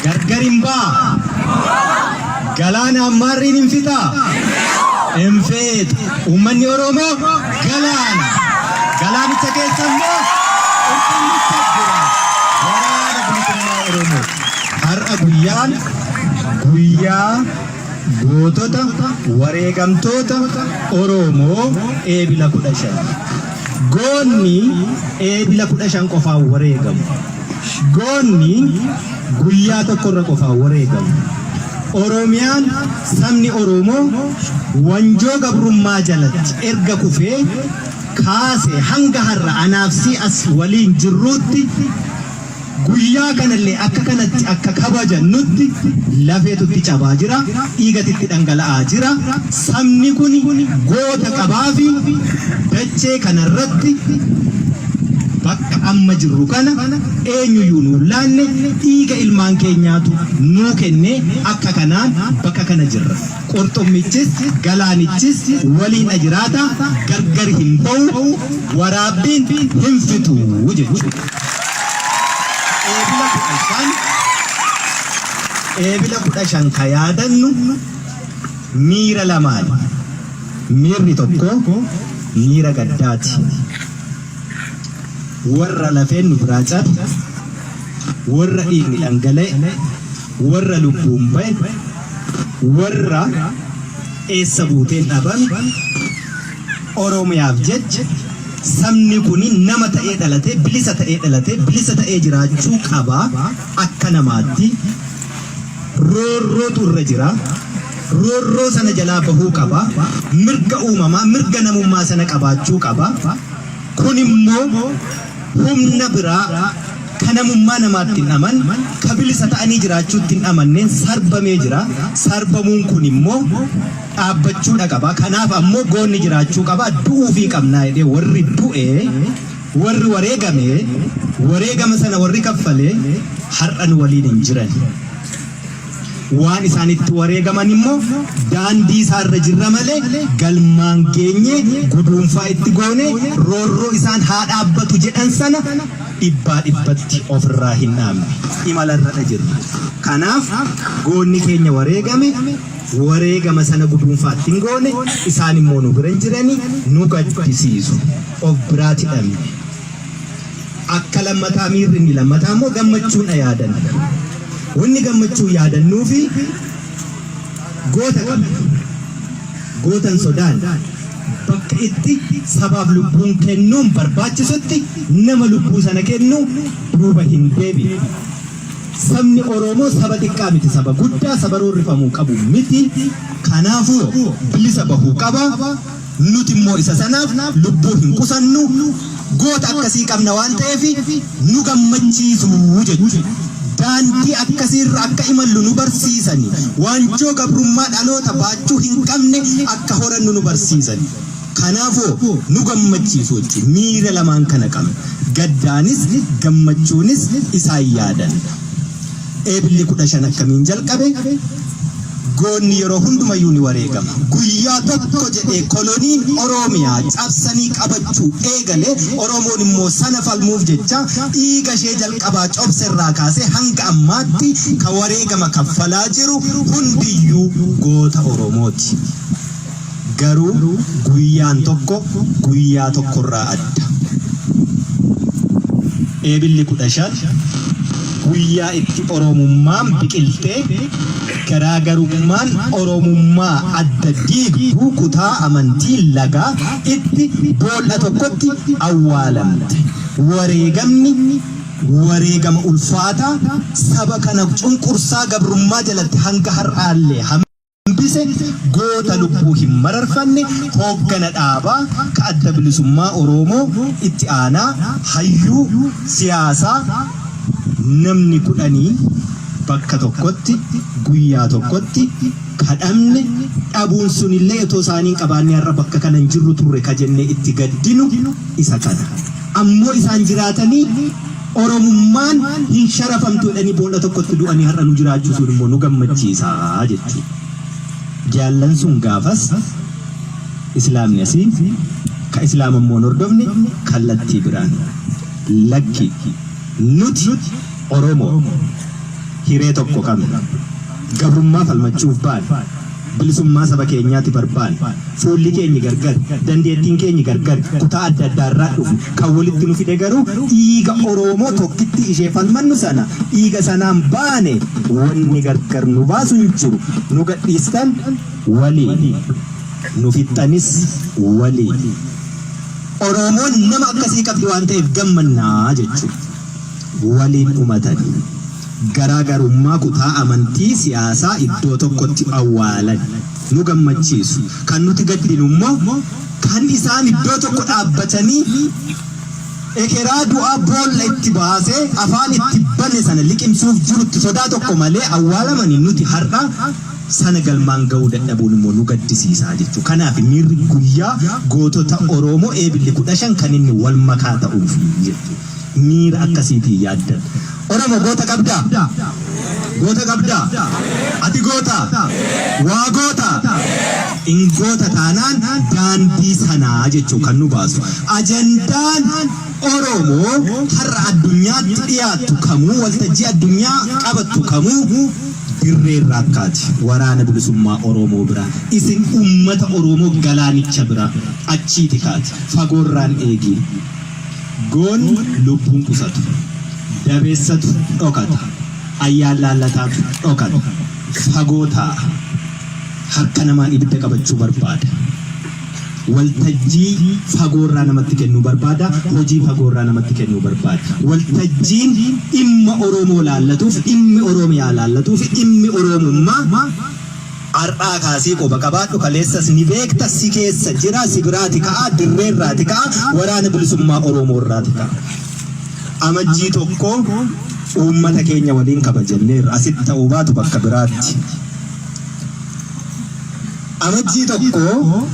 Gargar hin ba'a. Galaana ammaarriin hin fixaa? Hin fixu. Uummanni Oromoo galaana. Galaanicha keessa immoo qurxummicha jira. Waraana Bilisummaa Oromoo. Har'a guyyaan guyyaa gootota wareegamtoota Oromoo Eebila 15. Goonni Eebila 15 qofaan wareegamu. Goonni guyyaa tokkorra qofaan wareegamu. Oromiyaan sabni Oromoo wanjoo gabrummaa jalatti erga kufee kaasee hanga har'a anaaf si as waliin jirruutti guyyaa kanallee akka kanatti akka kabajannutti lafeetu itti cabaa jira, dhiigatu itti dhangala'aa jira. Sabni kun goota qabaafi dachee kanarratti bakka amma jirru kana eenyuyyuu nuun laanne, dhiiga ilmaan keenyaatu nuu kennee akka kanaan bakka kana jirra. Qurxummichis galaanichis waliin jiraata, gargar hin ba'u, waraabbiin hin fixu jechuudha. Eebila 15, Eebila 15 ka yaadannu miira lamaani. Miirri tokko miira gaddaati. Warra lafeen nu biraa cabe, warra dhiigni dhangala'e, warra lubbuun ba'e, warra eessa buuteen dhabame, Oromiyaaf jecha sabni kun nama ta'ee dhalatee, bilisa ta'ee dhalatee, bilisa ta'ee jiraachuu qaba akka namaatti. Roorrootu irra jira. Roorroo sana jalaa bahuu qaba. Mirga uumamaa, mirga namummaa sana qabaachuu qaba. Kun immoo humna biraa ka namummaa namaatti hin amanne, ka bilisa ta'anii jiraachuutti hin amanneen sarbamee jira. Sarbamuun kun immoo dhaabbachuudha qaba. Kanaaf ammoo goonni jiraachuu qaba. Du'uufii qabnaa jedhee warri du'e, warri wareegame, wareegama sana warri kaffale har'a nu waliin hin jiran. Waan isaan itti wareegaman immoo daandii isaarra jirra malee galmaan geenye guduunfaa itti goone roorroo isaan haa dhaabbatu jedhan sana dhibbaa dhibbatti ofirraa hin dhaabne. Imalarradha jirra. Kanaaf goonni keenya wareegame, wareegama sana guduunfaa itti hin goone, isaan immoo nu bira hin jirani, nu gaddisiisu. Of biraati dhabne. Akka lammataa miirri inni lammataa immoo gammachuudha yaadanna. Wanni gammachuu yaadannuufi goota qabna. Goota hin sodaanne. Bakka itti sabaaf lubbuun kennuun barbaachisutti nama lubbuu sana kennu duuba hin deebi'u. Sabni Oromoo saba xiqqaa miti, saba guddaa, saba roorrifamuu qabu miti. Kanaafuu bilisa bahuu qaba. Nuti immoo isa sanaaf lubbuu hin qusannu. Goota akkasii qabna waan ta'eef nu gammachiisu jechuudha. Daandii akkasiirra akka imallu nu barsiisani. Waanjoo gabrummaa dhaloota baachuu hin qabne akka horannu nu barsiisani. Kanaafuu nu gammachiisu jechuudha. Miira lamaan kana qabna. Gaddaanis gammachuunis isaan yaadanna. Eebilli 15 akkamiin jalqabe? Goonni yeroo hundumayyuu ni wareegama. Guyyaa tokko jedhee koloniin Oroomiyaa cabsanii qabachuu eegale, Oromoon immoo sana falmuuf jecha dhiiga ishee jalqabaa cobse irraa kaasee hanga ammaatti ka wareegama kaffalaa jiru hundiyyuu goota Oromooti. Garuu guyyaan tokko guyyaa tokkorraa adda. Eebilli 15 guyyaa itti Oromummaan biqiltee garaagarummaan Oromummaa adda diigdu kutaa amantii lagaa itti bool'a tokkotti awwaalamte. Wareegamni wareegama ulfaataa saba kana cunqursaa gabrummaa jalatti hanga har'aallee hambise, goota lubbuu hin mararfanne, hooggana dhaabaa ka Adda Bilisummaa Oroomoo itti aanaa hayyuu siyaasaa namni kudhanii bakka tokkotti guyyaa tokkotti ka dhabne, dhabuun sunillee otoo isaanii hin qabaannee har'a bakka kana hin jirru turre ka jennee itti gaddinu isa kana. Ammoo isaan jiraatanii Oromummaan hin sharafamtu jedhanii bool'a tokkotti du'anii har'a nu jiraachisuun immoo nu gammachiisa jechuudha. Jaallan sun gaafas Islaamni asii, ka Islaama immoo hin hordofne kallattii biraan. Lakki, nuti Oromoo. Hiree tokko qabna. Gabrummaa falmachuuf baane. Bilisummaa saba keenyaati barbaanne. Fuulli keenyi gargar, dandeettiin keenyi gargar, kutaa adda addaarraa dhufne. Kan walitti nu fide garuu dhiiga Oromoo tokkitti ishee falmannu sana, dhiiga sanaan baane. Wanni gargar nu baasu hin jiru. Nu gadhiistan waliin. Nu fixxanis waliin. Oromoon nama akkasii qabdi waan ta'eef gammannaa jechuudha. Waliin dhumatani. Garaa garummaa kutaa, amantii, siyaasaa iddoo tokkotti awwaalan. Nu gammachiisu. Kan nuti gaddinu immoo kan isaan iddoo tokko dhaabbatanii ekeraa du'aa boolla itti baasee afaan itti bane sana liqimsuuf jirutti sodaa tokko malee awwaalamanii, nuti har'a sana galmaan ga'uu dadhabuun immoo nu gaddisiisaa jechuudha. Kanaaf miirri guyyaa gootota Oromoo Eebilli 15 kan inni wal makaa ta'uufi jechuudha. Miira akkasiitiin yaaddan. Oromoo, goota qabdaa? Goota qabdaa? Ati goota? Waa goota? In goota taanaan daandii sanaa jechuu kan nu baasu. Ajandaan Oromoo har'a addunyaatti dhiyaattu kamuu, waltajjii addunyaa qabattu kamuu, dirree irraa akkaati. Waraana Bilisummaa Oromoo bira. Isin uummata Oromoo galaanicha bira achiiti kaati. Fagoorraan eegiin. Goonni lubbuun qusatu. Dabeessatu dhokata. Ayyaan laallataatu dhokata. Fagoo taa'a. Harka namaan ibidda qabachuu barbaada. Waltajjii fagoorraa namatti kennuu barbaada. Hojii fagoorraa namatti kennuu barbaada. Waltajjiin dhimma Oromoo laallatuuf, dhimmi Oromiyaa laallatuuf, dhimmi Oromummaa har'aa kaasii quba qabaadhu. Kaleessas ni beekta, si keessa jira, si biraati ka'a, dirreerraati ka'a, Waraana Bilisummaa Oromoo irraati ka'a. Amajjii 1 uummata keenya waliin kabajanneerra, asitti ta'uu baatu bakka biraatti. Amajjii 1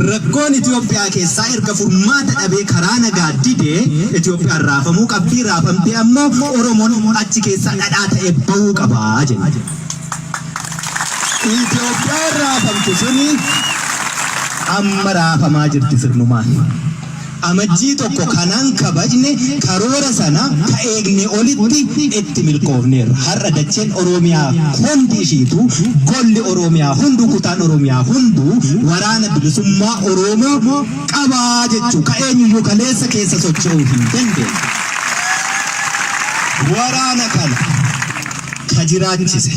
rakkoon Itoophiyaa keessaa erga furmaata dhabee karaa nagaa didee, Itoophiyaan raafamuu qabdii, raafamtee ammoo Oromoon achi keessaa dhadhaa ta'ee bahuu qabaa jenna. Itoophiyaan raafamtu suni amma raafamaa jirti sirnumaan. Amajjii 1 kanaan kabajne, karoora sana ka eegne olitti itti milkoofneerra. Har'a dacheen Oromiyaa hundi ishiitu, golli Oromiyaa hunduu, kutaan Oromiyaa hunduu Waraana Bilisummaa Oromoo qabaa jechuu, ka eenyuyyuu kaleessa keessa socho'uu hin dandeenye. Waraana kana ka jiraachise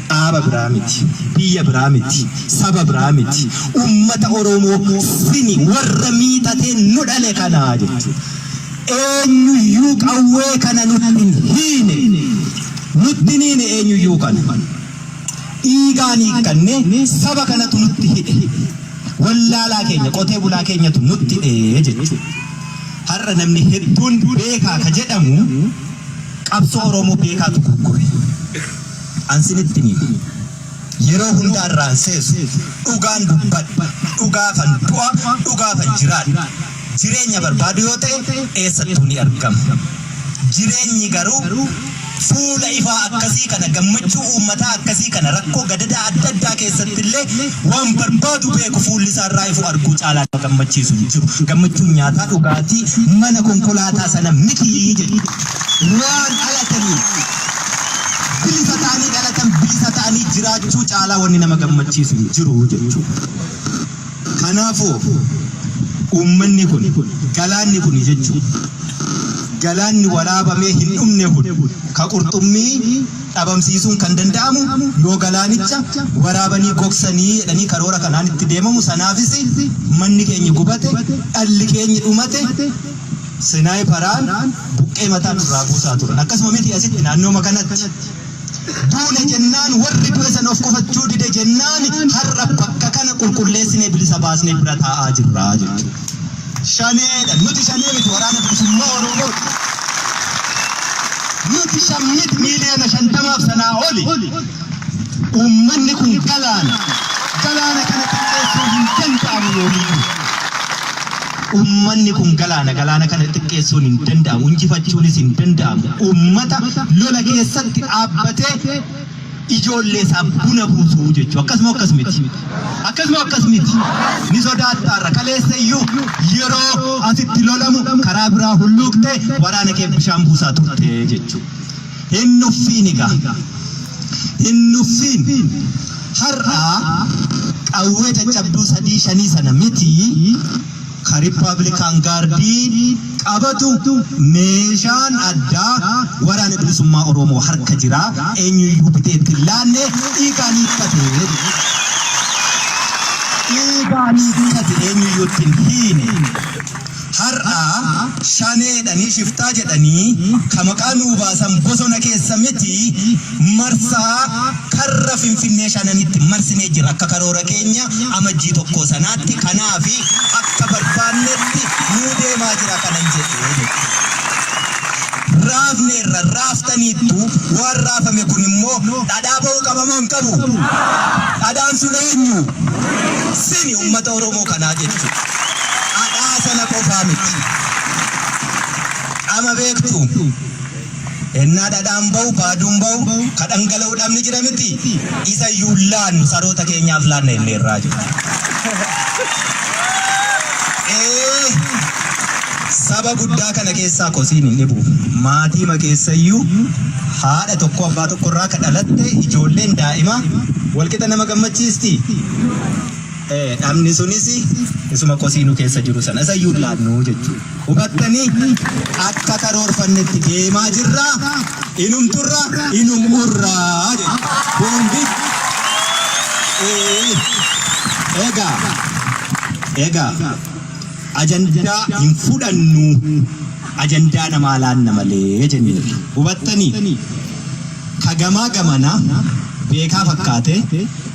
dhaaba biraa miti, biyya biraa miti, saba biraa miti, ummata Oromoo sini warra miixatee nu dhale kanaa jechuudha. Eenyuyyuu qawwee kana nutti hin hiine, nutti hin hiine eenyuyyuu kana. Dhiigaan hiikkanne, saba kanatu nutti hidhe. Wallaalaa keenya, qotee bulaa keenyatu nutti hidhe jechuudha. Har'a namni hedduun beekaa ka jedhamu qabsoo Oromoo beekaatu gurgure. Ansinitti ni yeroo hundaa irraan seesu, dhugaan dubbadha, dhugaafan du'a, dhugaafan jiraadha. Jireenya barbaadu yoo ta'e eessattuu ni argama. Jireenyi garuu fuula ifaa akkasii kana, gammachuu uummataa akkasii kana, rakkoo gadadaa adda addaa keessatti illee waan barbaadu beeku fuulli isaa irraa ifu arguu caalaa nama gammachiisu hin jiru. Gammachuun nyaataa, dhugaatii, mana, konkolaataa sana mitii jechuudha. Waan dhalatanii bilisa ta'anii dhalatan, bilisa ta'anii jiraachuu caalaa wanni nama gammachiisu hin jiru jechuudha. Kanaafuu uummanni kun, galaanni kun jechuudha. Galaanni waraabamee hin dhumne kun, ka qurxummii dhabamsiisuun kan danda'amu yoo galaanicha waraabanii gogsanii jedhanii karoora kanaan itti deemamu, sanaafis manni keenya gubate, dhalli keenya dhumate, sniperaan buqqee mataa nurraa buusaa turan. Akkasuma miti, asitti naannooma kanatti. Duune jennaan, warri du'e sana of qofachuu dide jennaan, har'a bakka kana qulqulleessinee bilisa baasnee bira taa'aa jirra jechuudha. Shaneedha. Nuti shanee miti, Waraana Bilisummaa Oromoo. Nuti shan miti, miiliyoona 50f sanaa oli. Uummanni kun galaana. Galaana kana xiqqeessuun hin danda'amu yoomiyyuu. Uummanni kun galaana, galaana kana xiqqeessuun hin danda'amu, injifachuunis hin danda'amu. Uummata lola keessatti dhaabbatee ijoollee isaa buna buusuu jechuudha. Akkasuma akkas miti. Akkasuma akkas miti. Ni sodaattaarra kaleessa iyyuu yeroo asitti lolamu karaa biraa hulluuqtee waraana kee bishaan buusaa turte jechuudha. Hin nuffiin egaa. Hin nuffiin. Har'a qawwee caccabduu sadii shanii sana miti ka Rippaabilikaan Gaardii qabatu meeshaan addaa Waraana Bilisummaa Oromoo harka jira. Eenyuyyuu bitee itti hin laanne dhiigaan hiikkate. Dhiigaan hiikkate eenyuyyuu itti hin hiine. Har'a Shanee jedhanii shiftaa jedhanii ka maqaa nuu baasan bosona keessa miti marsaa karra Finfinnee shananitti marsinee jirra akka karoora keenya Amajjii 1 sanaatti kanaafi akka barbaannetti nuu deemaa jira kanan jedhe jechuudha. Raafneerra raaftaniittu waan raafame kun immoo dhadhaa ba'uu qaba moo hin qabu? Dhadhaan sun eenyu? Sini uummata Oromoo kanaa jechuudha. Dhadhaa sana qofaa miti. Qama beektu. Ennaa dhadhaan ba'u, baaduun ba'u, ka dhangala'u dhabni jira miti. Isa iyyuu hin laannu, saroota keenyaaf laanna jenneerraa jechuudha. Ee, saba guddaa kana keessaa kosiin hin dhibu. Maatiima keessayyuu haadha tokko abbaa tokkorraa ka dhalatte ijoolleen daa'ima walqixa nama gammachiisti. Dhabni sunis isuma kosii nu keessa jiru sana isa iyyuu hin laannu jechuudha. Hubattanii akka karoorfannetti deemaa jirra, inum turra, inum urra jechuudha. Boombi. Egaa egaa ajandaa hin fudhannu ajandaa namaa laanna malee jenneerra. Hubattanii ka gamaa gamana beekaa fakkaatee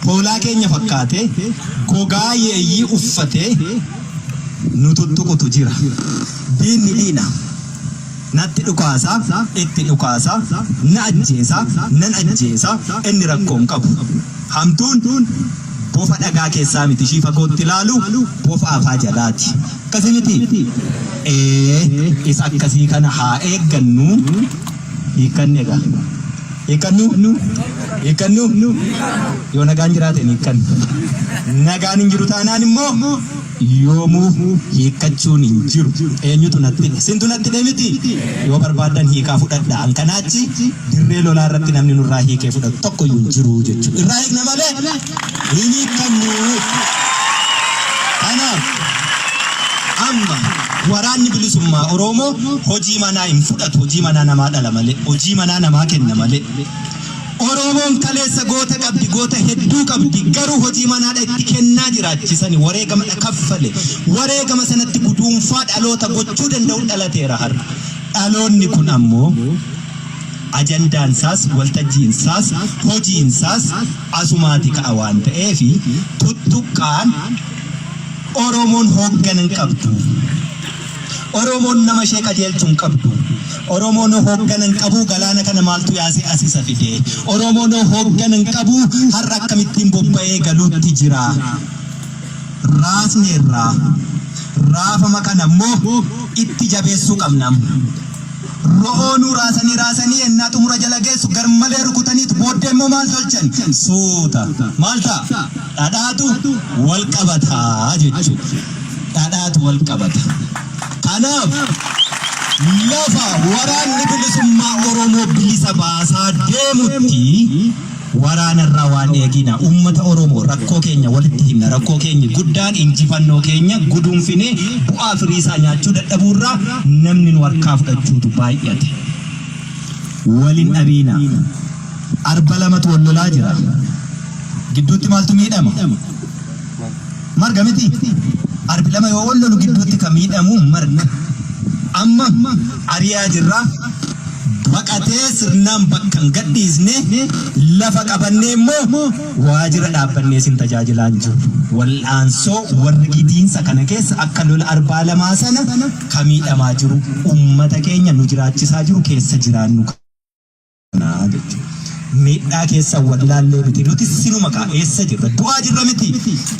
Hoolaa keenya fakkaatee gogaa yeeyyii uffatee nu tuttuqutu jira. Diinni diina. Natti dhukaasa, itti dhukaasa, na ajjeesa, nan ajjeesa, inni rakkoo hin qabu. Hamtuun bofa dhagaa keessaa miti ishii fagootti ilaalu bofa afaa jalaati. Akkasii mitii? Ee, isa akkasii kana haa eeggannu. Hiikkanni egaa. Hiikkannuu? Hiikkannuu? Yoo nagaan jiraate hin hiikkannu. Nagaan hin jiru taanaan immoo yoomuu hiikkachuun hin jiru. Eenyutu natti hidhe? Sintu natti hidhe miti? Yoo barbaaddan hiikaa fudhadhaa. An kanaa achi dirree lolaa irratti namni nurraa hiikee fudhatu tokko iyyuu hin jiru jechuudha. Irraa hiikna malee hin hiikkannu. Kanaaf amma Waraanni Bilisummaa Oroomoo hojii manaa hin fudhatu, hojii manaa namaa dhala malee, hojii manaa namaa kenna malee. Oroomoon kaleessa goota qabdi, goota hedduu qabdi, garuu hojii manaadha itti kennaa jiraachisani, wareegamadha kaffale. Wareegama sanatti guduunfaa dhaloota gochuu danda'u dhalateera har'a. Dhaloonni kun ammoo ajandaan isaas, waltajjiin isaas, hojiin isaas asumaati ka'a waan ta'eef tuttuqqaan Oromoon hooggana hin qabdu. Oromoon nama ishee qajeelchu hin qabdu. Oromoon hooggana hin qabu galaana kana maaltu yaasee as isa fide? Oromoon hooggana hin qabu har'a akkamittiin bobba'ee galuutti jira? Raasneerra. Raafama kana immoo itti jabeessuu qabna. Ro'oonuu raasanii raasanii ennaa xumura jala geessu garmalee rukutaniitu booddee immoo maal tolchan? Suuta. Maal ta'a? Dhadhaatu wal qabata jechuudha. Dhadhaatu wal qabata. Kanaaf lafa waraanni bilisummaa Oromoo bilisa baasaa deemutti Waraana irraa waan eegina. Uummata Oromoo rakkoo keenya walitti himna. Rakkoo keenyi guddaan injifannoo keenya guduunfinee bu'aa firii isaa nyaachuu dadhabuu irraa namni nu harkaa fudhachuutu baay'ate. Wal hin dhabiinaa. Arba lamatu wal lolaa jira. Gidduutti maaltu miidhama? Marga mitii? Arbi lama yoo wal lolu gidduutti ka miidhamu marga. Amma ari'aa jirra. Baqatee sirnaan bakka hin gadhiisne, lafa qabannee immoo waajira dhaabbannee isin tajaajilaa hin jirru. Wal'aansoo warri gidiinsa kana keessa akka lola arbaa lamaa sana ka miidhamaa jiru ummata keenya nu jiraachisaa jiru keessa jiraannu kana jechuudha. Miidhaa keessan wallaallee miti. Nuti sinuma kaa eessa jirra? Du'aa jirra miti.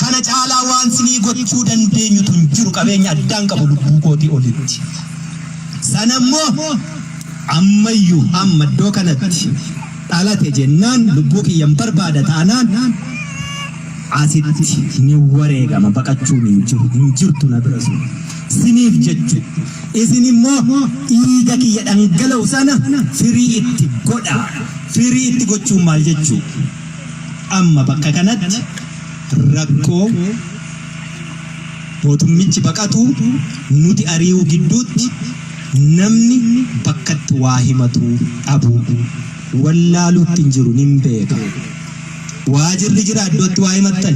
Kana caalaa waan sinii gochuu dandeenyutu hin jiru. Qabeenya addaan qabu lubbuu kootii olitti. Sana immoo ammayyuu amma iddoo kanatti dhalate jennaan lubbuu kiyyan barbaada taanaan asitti ni wareegama baqachuun hin jiru. Hin jirtu na bira sun. Siniif jechu. Isin immoo dhiiga kiyya dhangala'u sana firii itti godhaa. Firii itti gochuun maal jechuu? Amma bakka kanatti rakkoo mootummichi baqatuu nuti arii'uu gidduutti namni bakkatti waa himatu dhabuu. Wallaaluutti hin jiru nin beeka. Waajirri jira iddootti waa himattan.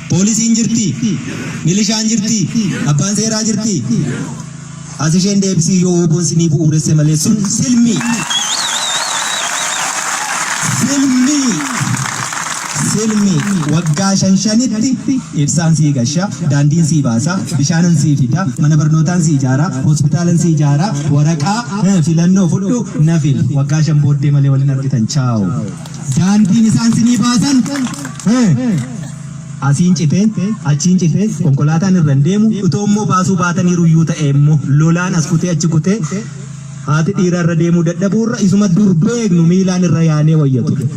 Poolisiin jirtii? Milishaan jirtii? Abbaan seeraa jirtii? As isheen deebisii yoo WBOn sinii bu'uuresse malee sun silmii. Silmii. Silmii. Waggaa shan shanitti ibsaan sii gasha, daandiin sii baasa, bishaanan sii fida, mana barnootaan sii ijaara, hospitaalan sii ijaara, waraqaa filannoo fudhu na fili. Waggaa 5 booddee malee wal hin argitan. Chaaw. Daandiin isaan sinii baasan asiin citee, achiin citee, konkolaataan irra hin deemu, utoo immoo baasuu baataniiru iyyuu ta'ee immoo lolaan as kutee achi kutee haati dhiiraa irra deemuu dadhabuu irra isuma dur beeknu miilaan irra yaanee wayya ture.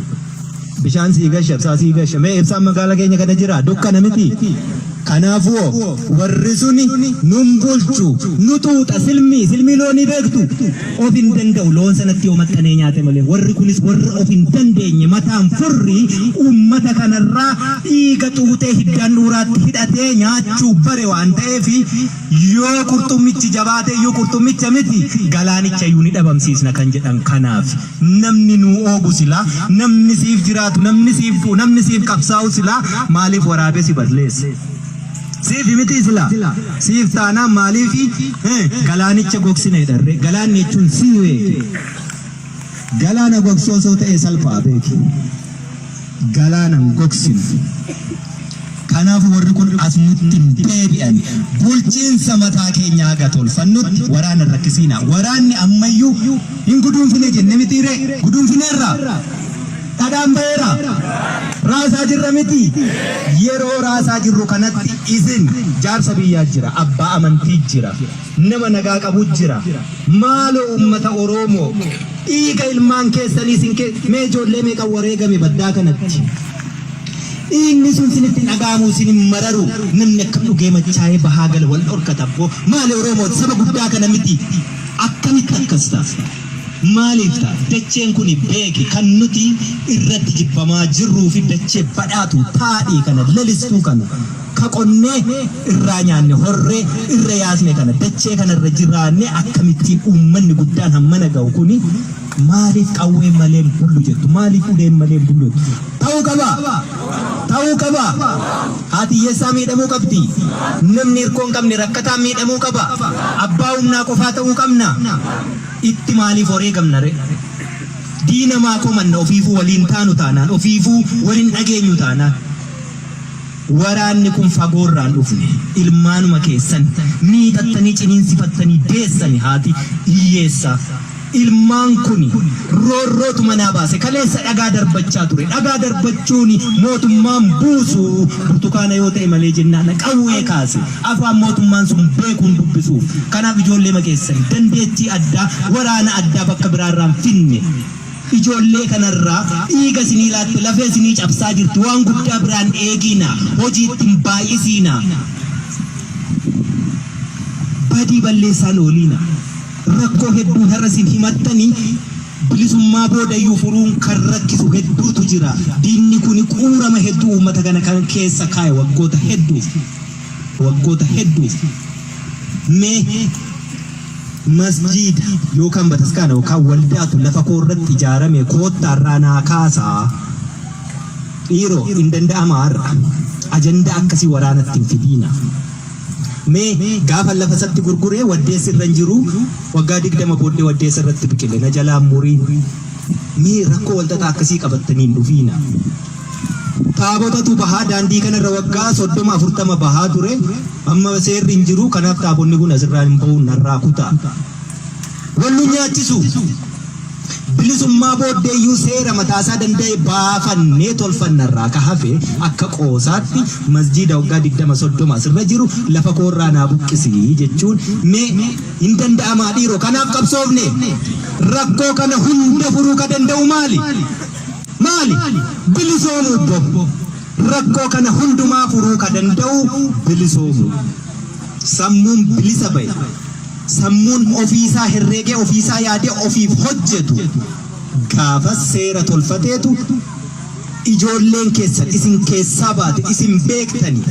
Bishaan sii gasha, ibsaa sii gasha. Mee ibsaan magaala keenya kana jiraa? Dukkana mitii? Kanaafuu warri suni nun bulchu, nu xuuxa, silmii, silmii loonii beektu? Of hin danda'u, loon sanatti yoo maxxanee nyaate malee. Warri kunis warra of hin dandeenye, mataan furrii uummata kanarraa dhiiga xuuxee hiddaan dhuuraatti hidhatee nyaachuu bare waan ta'eef yoo qurxummichi jabaate iyyuu qurxummicha miti galaanicha iyyuu ni dhabamsiisna kan jedhan kanaaf. Namni nuu oogu silaa, namni siif jiraatu, namni siif du'u, namni siif qabsaa'u silaa maaliif waraabee si balleessa? Siif mitii silaa? Siif taanaan maaliif galaanicha gogsina jedhan ree? Galaanni jechuun sii beeki. Galaana gogsuu osoo ta'ee salphaa beeki. Galaana hin gogsinu. Kanaaf warri kun as nutti hin deebi'an. Bulchiinsa mataa keenyaa haga tolfannutti waraana hin rakkisiinaa. Waraanni ammayyuu hin guduunfine jenne mitii ree? Guduunfineerraa? Dhadhaan ba'eeraa? Raasaa jirra mitii? Yeroo raasaa jirru kanatti isin jaarsa biyyaa jira, abbaa amantii jira, nama nagaa qabu jira. Maaloo uummata Oroomoo dhiiga ilmaan keessanii isin kee mee ijoollee meeqa wareegame baddaa kanatti? Dhiigni sun sinitti hin dhaga'amu, isin hin mararu. Namni akkam dhugee machaa'ee bahaa gala wal dhorkata abboo. Maali Oromoon saba guddaa kana miti. Akkamitti akkas ta'a? Maaliif ta'a? Dacheen kuni beeki kan nuti irratti jibbamaa jirruu fi dachee badhaatu taadhii kana lalistuu kana ka qonnee irraa nyaanne horree irra yaasne kana dachee kana irra jiraannee akkamittiin uummanni guddaan hammana ga'u kuni Maaliif qawween malee hin bullu jettu? Maaliif uleen malee hin bullu jettu? Ta'uu qaba! Ta'uu qaba! Haati hiyyeessaa miidhamuu qabdi? Namni hirkoo hin qabne rakkataan miidhamuu qaba? Abbaa humnaa qofaa ta'uu qabna? Itti maaliif wareegamna ree? Diina maa komanna ofiifuu waliin taanu taanaan, ofiifuu wal hin dhageenyu taanaan? Waraanni kun fagoorraa hin dhufne. Ilmaanuma keessan miixattanii ciniinsifattanii deessani haati hiyyeessaa. Ilmaan kuni roorrootu manaa baase. Kaleessa dhagaa darbachaa ture. Dhagaa darbachuun mootummaan buusu burtukaana yoo ta'e malee jennaan qawwee kaase. Afaan mootummaan sun beekuun dubbisuuf. Kanaaf ijoolleema keessan dandeettii addaa waraana addaa bakka biraarraa hin finne. Ijoollee kanarraa dhiiga isinii laatte lafee isinii cabsaa jirti waan guddaa biraan eegiinaa hojii itti hin baay'isiinaa badii balleessaan ooliina rakkoo hedduu har'a isin himattanii bilisummaa boodayyuu furuun kan rakkisu hedduutu jira diinni kuni quurama hedduu uummata kana kan keessa kaa'e waggoota hedduuf waggoota hedduuf mee Masjiida yookaan bataskaana yookaan waldaatu lafa koo irratti ijaarame koottaa irraa naa kaasaa. Dhiiroo hin danda'amaa har'a. Ajandaa akkasii waraanatti hin fidiina. Mee gaafa lafa isatti gurguree waddeessi irra hin jiru waggaa 20 booddee waddeessa irratti biqile na jalaan muriin. Mee rakkoo walxaxaa akkasii qabattanii hin dhufiina. Taabotatu bahaa daandii kanarra waggaa 30 40 bahaa ture. Amma seerri hin jiru kanaaf taabonni kun asirraa hin bahu narraa kutaa. Wal nu nyaachisu. Bilisummaa booddeeyyuu seera mataasaa danda'e baafannee tolfannarraa ka hafe akka qoosaatti masjiida waggaa 20 30 asirra jiru lafa koorraa naa buqqisi jechuun mee hin danda'amaa dhiiroo kanaaf qabsoofne rakkoo kana hunda furuu ka danda'u maali? Maali? Bilisoomuu bbo. Rakkoo kana hundumaa furuu ka danda'u bilisoomuu. Sammuun bilisa ba'e, sammuun ofiisaa herreegee, ofiisaa yaadee ofiif hojjetu gaafas seera tolfateetu ijoolleen keessan isin keessaa baate, isin beektani,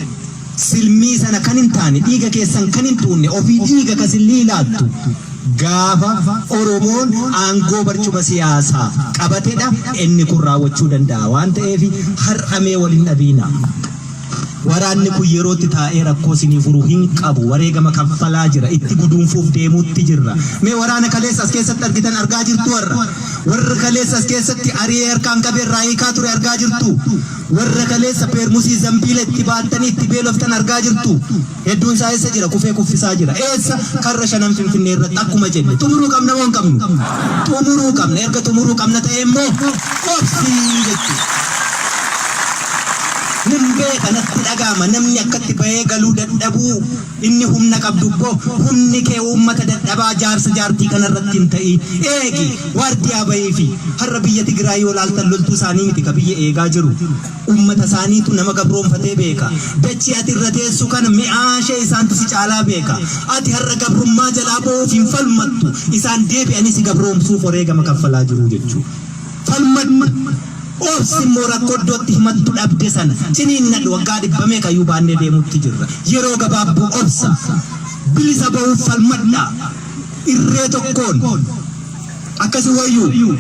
silmii sana kan hin taane, dhiiga keessan kan hin xuunne, ofii dhiiga ka sillii laattu gaafa Oromoon aangoo barcuma siyaasaa qabatedha inni kun raawwachuu danda'a waan ta'eef har'a mee wal hin dhabiinaa. Waraanni kun yerootti taa'ee rakkoo isinii furu hin qabu. Wareegama kaffalaa jira. Itti guduunfuuf deemuutti jirra. Mee waraana kaleessa as keessatti argitan argaa jirtu warra. Warra kaleessa as keessatti ari'ee harkaan qabee irraa hiikaa ture argaa jirtu. Warra kaleessa peermusii zambiila itti baattanii itti beeloftan argaa jirtu. Hedduun isaa eessa jira? Kufee kuffisaa jira. Eessa? Karra shanan Finfinnee irratti akkuma jenne. Xumuruu qabna moo hin qabnu? Xumuruu qabna. Erga xumuruu qabna ta'ee immoo obsii jechuudha. Nan beeka, natti dhaga'ama, namni akkatti bahee galuu dadhabuu, inni humna qabdu immoo humni kee uummata dadhabaa jaarsa jaartii kanarratti hin ta'iin. Eegi, waardiyaa bahiifi. Har'a biyya Tigraay yoo laaltan loltuu isaanii miti ka biyya eegaa jiru. Uummata isaaniitu nama gabroomfatee beeka. Dachii ati irra teessu kana mi'aashee isaantu si caalaa beeka. Ati har'a gabrummaa jalaa ba'uuf hin falmattu. Isaan deebi'anii si gabroomsuuf wareegama kaffalaa jiru jechuudha. Falmadhu. Obsi immoo rakkoo iddootti himattu dhabde sana ciniinnadhu. Waggaa dhibba meeqayyuu baannee deemuutti jirra. Yeroo gabaabduu obsa. Bilisa ba'uuf falmadhaa. Irree tokkoon. Akkasi wayyuu.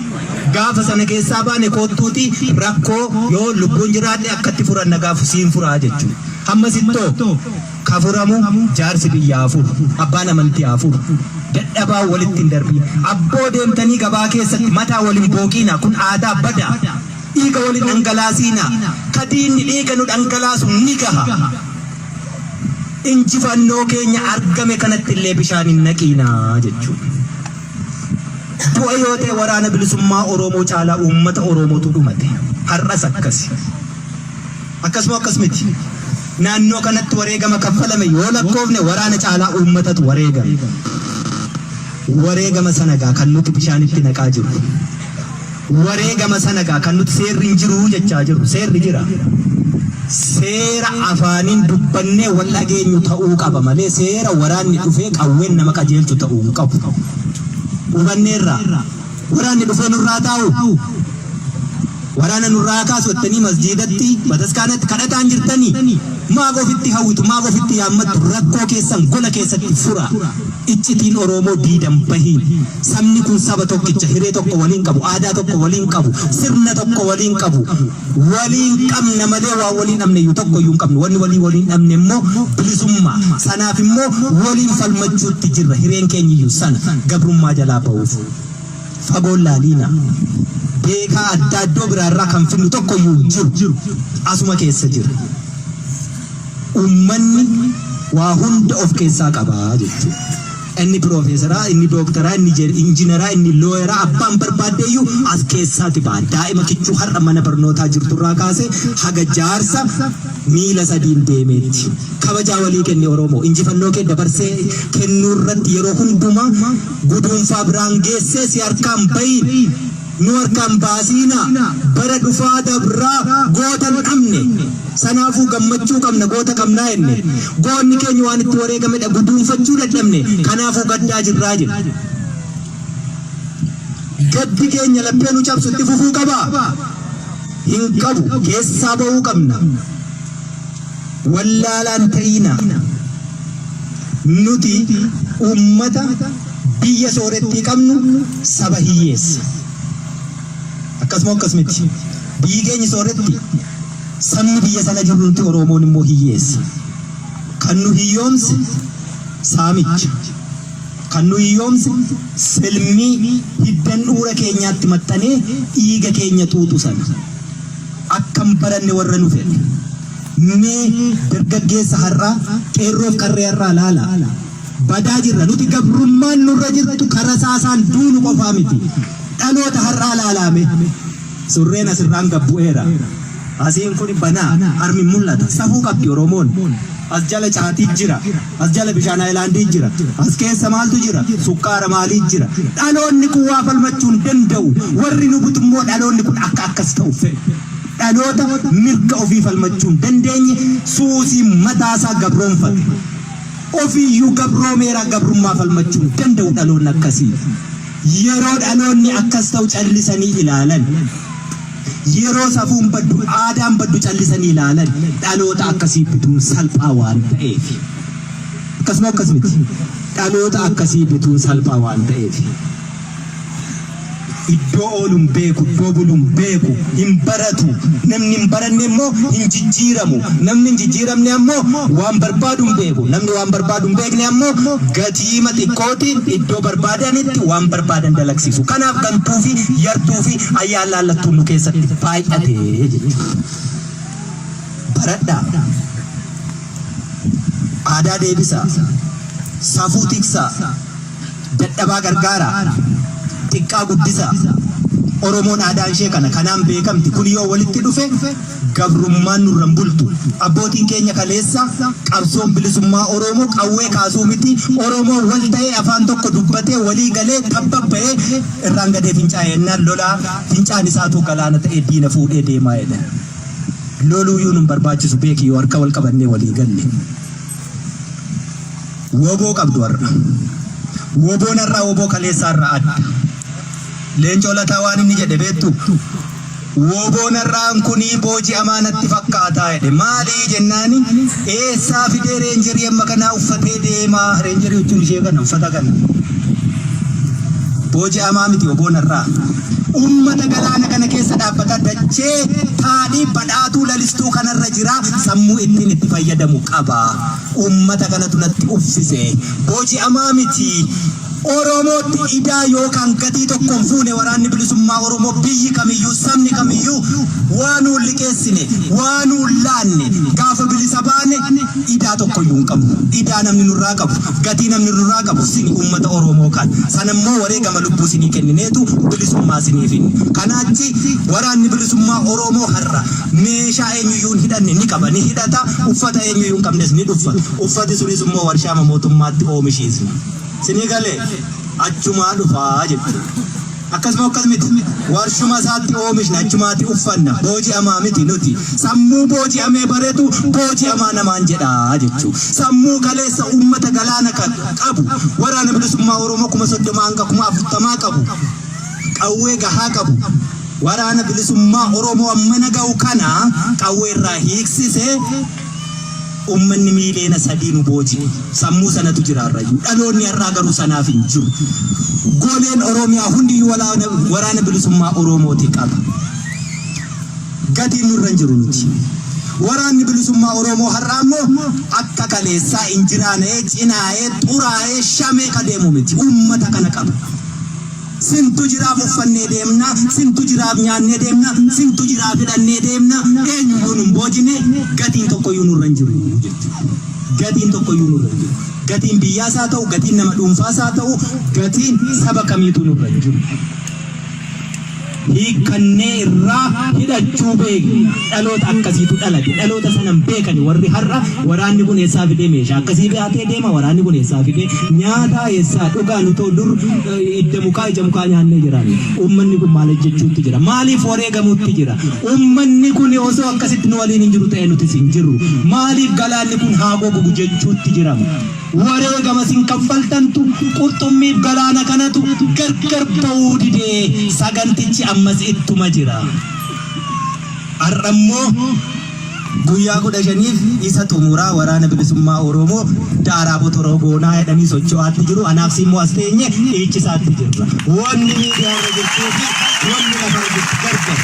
Gaafa sana keessaa baane koottuuti rakkoo yoo lubbuun jiraadhe akkatti furanna gaafu siin furaa jechuudha. Hammasittoo ka furamu jaarsi biyyaa haa furu. Abbaan amantii haa furu. Dadhabaa walitti hin darbiin. Abboo deemtanii gabaa keessatti mataa wal hin booqiinaa, kun aadaa badaa. Dhiiga wal hin dhangalaasiinaa. Ka diinni dhiiga nu dhangalaasu ni gaha. Injifannoo keenya argame kanatti illee bishaan hin naqiinaa jechuudha. Du'a yoo ta'e Waraana Bilisummaa Oromoo caalaa uummata Oromootu dhumate. Har'as akkasi. Akkasuma akkas miti. Naannoo kanatti wareegama kaffalame yoo lakkoofne waraana caalaa uummatatu wareegame. Wareegama sana gaa kan nuti bishaanitti naqaa jirru. Wareegama sana gaa kan nuti seerri hin jiru jechaa jirru. Seerri jira. Seera afaaniin dubbannee wal dhageenyu ta'uu qaba malee seera waraanni dhufee qawween nama qajeelchu ta'uu hin qabu. Hubanneerraa. Waraanni dhufee nurraa taa'u. Waraana nurraa kaasu jettanii masjiidatti, bataskaanatti kadhataan jirtanii? Maaf ofitti hawwitu? Maaf ofitti yaammattu? Rakkoo keessan gola keessatti furaa. Iccitiin Oroomoo diidan bahiin. Sabni kun saba tokkicha, hiree tokko waliin qabu, aadaa tokko waliin qabu, sirna tokko waliin qabu. Waliin qabna malee waan waliin dhabne iyyuu tokko iyyuu hin qabnu. Wanni walii waliin dhabne immoo bilisummaa. Sanaaf immoo waliin falmachuutti jirra. Hireen keenya iyyuu sana, gabrummaa jalaa bahuuf. Fagoon laaliina. Beekaa addaa iddoo biraarraa kan fidnu tokko iyyuu hin jiru. Asuma keessa jira. Uummanni waa hunda of keessaa qaba jechuudha. Inni piroofeesaraa, inni dooktaraa, inni injiinaraa, inni looyaraa, abbaan barbaaddeeyyuu as keessaati ba'a. Daa'ima kichuu har'a mana barnootaa jirturraa kaasee haga jaarsa miila sadiin deemeetti. Kabajaa walii kenni Oromoo. Injifannoo kee dabarsee kennuu irratti yeroo hundumaa guduunfaa biraan geessee si harkaan bahiin. Nu harkaan baasiinaa. Bara dhufaa dabraa goota hin dhabne. Sanaafuu gammachuu qabna, goota qabnaa jenne. Goonni keenya waan itti wareegamedha, guduunfachuu dadhabne. Kanaafuu gaddaa jirraa jenne. Gaddi keenya laphee nu cabsu itti fufuu qabaa? Hin qabu. Keessaa ba'uu qabna. Wallaalaan ta'iinaa. Nuti uummata biyya soorettii qabnu, saba hiyyeessa. Akkasuma akkas miti. Biyyi keenya sooretti, sabni biyya sana jirru nuti Oromoon immoo hiyyeessa. Kan nu hiyyoomse saamicha. Kan nu hiyyoomse silmii hiddan dhuura keenyaatti maxxanee dhiiga keenya xuuxu sana. Akka hin baranne warra nu fedhe. Mee dargaggeessa har'aa, qeerroof qarree har'aa laalaa. Badaa jirra. Nuti gabrummaan nurra jirtu ka rasaasaan duunu qofaa miti. Dhaloota har'aa laalaa mee. Surreen asirraan gad bu'eera. Asiin kun banaa, harmi mul'ata. Safuu qabdi Oromoon. As jala caatii jira. As jala bishaan haayilaandii jira. As keessa maaltu jira? Sukkaara maalii jira? Dhaloonni kun waa falmachuu hin danda'u. Warri nu butu immoo dhaloonni kun akka akkas ta'u fedhu. Dhaloota mirga ofii falmachuu hin dandeenye, suusii mataasaa gabroomfate. Ofiiyyuu gabroomeera, gabrummaa falmachuu hin danda'u dhaloonni akkasii. Yeroo dhaloonni akkas ta'u callisanii ilaalan. Yeroo safuun baddu, aadaan baddu callisanii ilaalan. Dhaloota akkasii bituun salphaa waan ta'eef. Akkasuma akkas miti. Dhaloota akkasii bituun salphaa waan ta'eef. Iddoo oolu hin beeku, iddoo bulu hin beeku, hin baratu. Namni hin baranne immoo hin jijjiiramu. Namni hin jijjiiramne ammoo waan barbaadu hin beeku. Namni waan barbaadu hin beekne ammoo gatiima xiqqootiin iddoo barbaadanitti waan barbaadan dalagsiisu. Kanaaf gantuu fi yartuu fi ayyaan laallattuun nu keessatti baay'ate jechuudha. Baradhaa. Aadaa deebisaa. Safuu tiksaa. Dadhabaa gargaaraa. Xiqqaa guddisaa. Oromoon aadaan ishee kana. Kanaan beekamti. Kun yoo walitti dhufe gabrummaan nurra hin bultu. Abbootiin keenya kaleessa qabsoon bilisummaa Oromoo qawwee kaasuu miti. Oromoon wal ta'ee, afaan tokko dubbatee, walii galee, tabba ba'ee, irraan gadee fincaa'e jennaan lolaa fincaan isaatuu galaana ta'ee diina fuudhee deemaa jedhan. Loluuyyuu nun barbaachisu beeki, yoo harka wal qabannee walii galle. Woboo qabdu har'a. Woboon har'aa woboo kaleessaa irraa adda. Leencoo Lataa waan inni jedhe beektu? "Woboon har'aan kunii booji'amaa natti fakkaataa" jedhe. Maalii jennaani, "Eessaa fidee reenjerii amma kanaa uffatee deemaa?" Reenjerii jechuun ishee kana, uffata kana. Booji'amaa miti woboon har'aa. Ummata galaana kana keessa dhaabbata, dachee taadhii badhaatuu lalistuu kanarra jira, sammuu ittiin itti fayyadamu qaba. Ummata kanatu natti uffise. Booji'amaa miti. Oromootti idaa yookaan gatii tokko hin fuune Waraanni Bilisummaa Oromoo. Biyyi kamiyyuu, sabni kamiyyuu waa nuun liqeessine, waa nuun laanne. Gaafa bilisa baane idaa tokkoyyuu hin qabnu. Idaa namni nurraa qabu, gatii namni nurraa qabu sini, ummata Oromoo kan. Sanammoo wareegama lubbuu sinii kennineetu bilisummaa sinii finne. Kanaachi Waraanni Bilisummaa Oromoo har'a meeshaa eenyuyyuu hin hidhanne ni qaba, ni hidhata, uffata eenyuyyuu hin qabnes ni dhuffata. Uffati sunis immoo warshaama mootummaatti oomishiisna. Sinii galee? Achumaa dhufaa jechuudha. Akkasuma akkas miti. Warshuma isaatti oomishna, achumaatti uffanna. Booji'amaa miti nuti. Sammuu booji'amee baretu booji'amaa namaan jedhaa jechuudha. Sammuu kaleessa uummata galaana kan qabu, Waraana Bilisummaa Oromoo 30,000 hanga 40,000 qabu, qawwee gahaa qabu. Waraana Bilisummaa Oromoo ammana ga'u kana qawwee irraa hiiksisee uummanni 3 miiliyoona nu booji'e. Sammuu sanatu jira har'ayyuu. Dhaloonni har'aa garuu sanaaf hin jiru. Goleen Oromiyaa hundiyyuu Waraana Bilisummaa Oromooti qaba. Gatiin nurra hin jiru nuti. Waraanni Bilisummaa Oromoo har'aa immoo akka kaleessaa injiraana'ee, cinaa'ee, xuraa'ee, shamee ka deemu miti. Uummata kana qaba. Sintu jiraaf uffannee deemna, sintu jiraaf nyaannee deemna, sintu jiraaf hidhannee deemna, eenyuyyuu nun boojine, gatiin tokkoyyuu nurra hin jiru jechuudha. Gatiin tokkoyyuu nurra hin jiru. Gatiin biyyaas haa ta'u, gatiin nama dhuunfaas haa ta'u, gatiin saba kamiitu nurra hin jiru. Hiikkannee irraa hidhachuu beekna. Dhaloota akkasiitu dhalate. Dhaloota sana hin beekani warri har'a, "Waraanni kun eessaa fidee meeshaa akkasii baatee deema? Waraanni kun eessaa fidee nyaataa, eessaa dhugaa? Nutoo dur idda mukaa, ija mukaa nyaannee jiraanne. Uummanni kun maal hojjechuutti jira? Maaliif wareegamuutti jira? Uummanni kun osoo akkasitti nu waliin hin jiru ta'e, nutis hin jirru. Maaliif galaanni kun haa gogu jechuutti jirama? Wareegama isin kaffaltantu qurxummiif galaana kanatu gargar ba'uu didee, sagantichi ammas ittuma jira." Har'a immoo guyyaa 15f isa xumuraa Waraana Bilisummaa Oromoo daaraa botoroo goonaa jedhanii socho'aatti jiru. Anaaf si immoo as teenye dhiichisaatti jirra. Wanni miidiyaa irra jirtuu fi wanni lafarra jirtu gargar.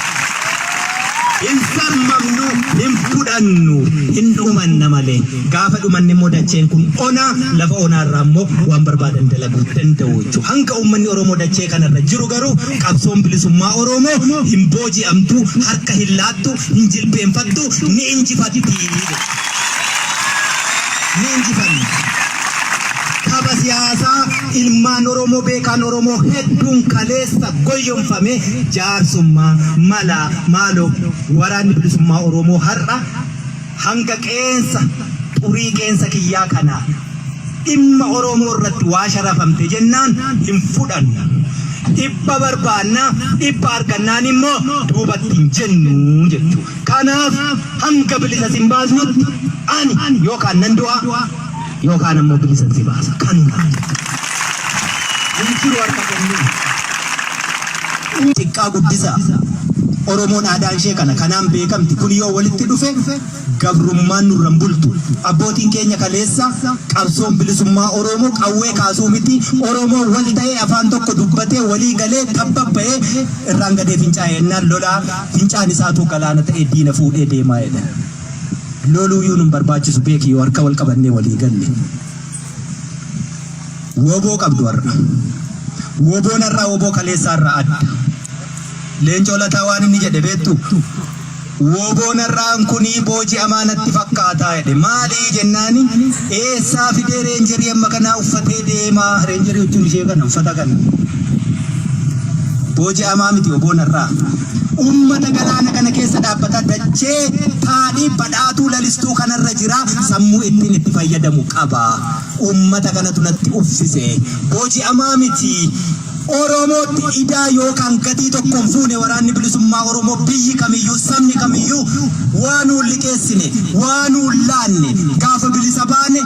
Hin sarmamnu, hin fudhannu, hin dhumanna malee. Gaafa dhumanne immoo dacheen kun onaa, lafa onaa irraa immoo waan barbaadan dalaguu danda'u jechuudha. Hanga uummanni Oromoo dachee kanarra jiru garuu qabsoon bilisummaa Oromoo hin booji'amtu, harka hin laattu, hin jilbeenfattu, ni injifatti. Ni injifanna. Tapha siyaasaa ilmaan Oromoo, beekaan Oromoo hedduun kaleessa goyyomfame, jaarsummaa mala maaloo, Waraanni Bilisummaa Oromoo har'a hanga qeensa xurii qeensa kiyyaa kanaa dhimma Oromoo irratti waa sharafamte jennaan hin fudhannu. 100 barbaanna, 100 argannaan immoo duubatti hin jennu jechuudha. Kanaaf hanga bilisa sin baasnutti ani yookaan nan du'a. Yookaan ammoo bilisan si baasa. Kanuma. Hin jiru harka kennuu. Xiqqaa guddisaa. Oromoon aadaan ishee kana kanaan beekamti. Kun yoo walitti dhufe gabrummaan nurra hin bultu. Abbootiin keenya kaleessa qabsoon bilisummaa Oromoo qawwee kaasuu miti. Oromoon wal ta'ee afaan tokko dubbatee walii galee tabba ba'ee irraan gadee fincaa'e ennaan lolaa fincaan isaatuu galaana ta'ee diina fuudhee deemaa jedhan. Loluuyyuu nun barbaachisu beeki yoo harka wal qabannee walii galle. Woboo qabdu har'a. Woboon har'aa woboo kaleessaa irraa adda. Leencoo Lataa waan inni jedhe beektu? Woboon har'aan kunii booji'amaa natti fakkaataa jedhe. Maalii jennaani eessaa fidee reenjerii amma kanaa uffatee deemaa? Reenjerii jechuun ishee kana uffata kana. Booji'amaa miti woboon har'aa. Ummata galaana kana keessa dhaabbata dachee taadhii badhaatuu lalistuu kanarra jira sammuu ittiin itti fayyadamu qaba. Ummata kanatu natti uffise. Booji'amaa miti. Oromootti idaa yookaan gatii tokko hin fuune waraanni bilisummaa Oromoo biyyi kamiyyuu sabni kamiyyuu waa nuun liqeessine waa nuun laanne gaafa bilisa baane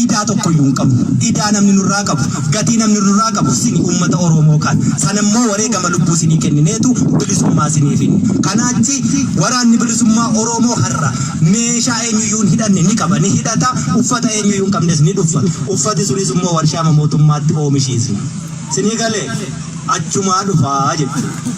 idaa tokkoyyuu hin qabnu. Idaa namni nurraa qabu gatii namni nurraa qabu sini uummata Oromoo kan sanammoo wareegama lubbuu sinii kennineetu bilisummaa sinii finne. Kanaachi waraanni bilisummaa Oromoo har'a meeshaa eenyuyyuu hin hidhanne ni qaba ni hidhata uffata eenyuyyuu hin qabnes ni dhuffa uffati sunis immoo warshaama mootummaatti oomishiisna. Sinii galee achumaa dhufaa jechuudha.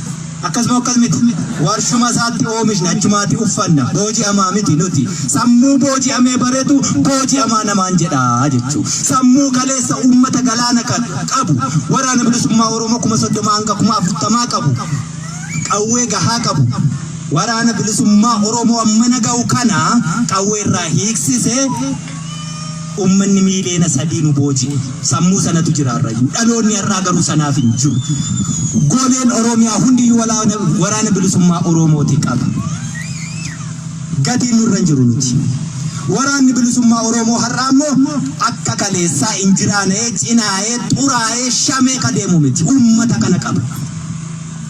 Akkasuma akkas miti warshuma isaatti oomishna achumaatti uffanna booji'amaa miti nuti sammuu booji'amee baretu booji'amaa namaan jedha jechuudha. Sammuu kaleessa uummata galaana qabu waraana bilisummaa Oromoo 30,000 hanga 40,000 qabu qawwee gahaa qabu waraana bilisummaa Oromoo ammana ga'u kana qawwee irraa hiiksise Ummanni miiliyoona 3 nu booji'e. Sammuu sanatu jira har'ayyuu. Dhaloonni har'aa garuu sanaaf hin jiru. Goleen Oromiyaa hundiyyuu waraana bilisummaa Oromooti qaba. Gatiin nurra hin jiru nuti. Waraanni bilisummaa Oromoo har'aa immoo akka kaleessaa injiraana'ee, cinaa'ee, xuraa'ee, shamee ka deemu miti. Ummata kana qaba.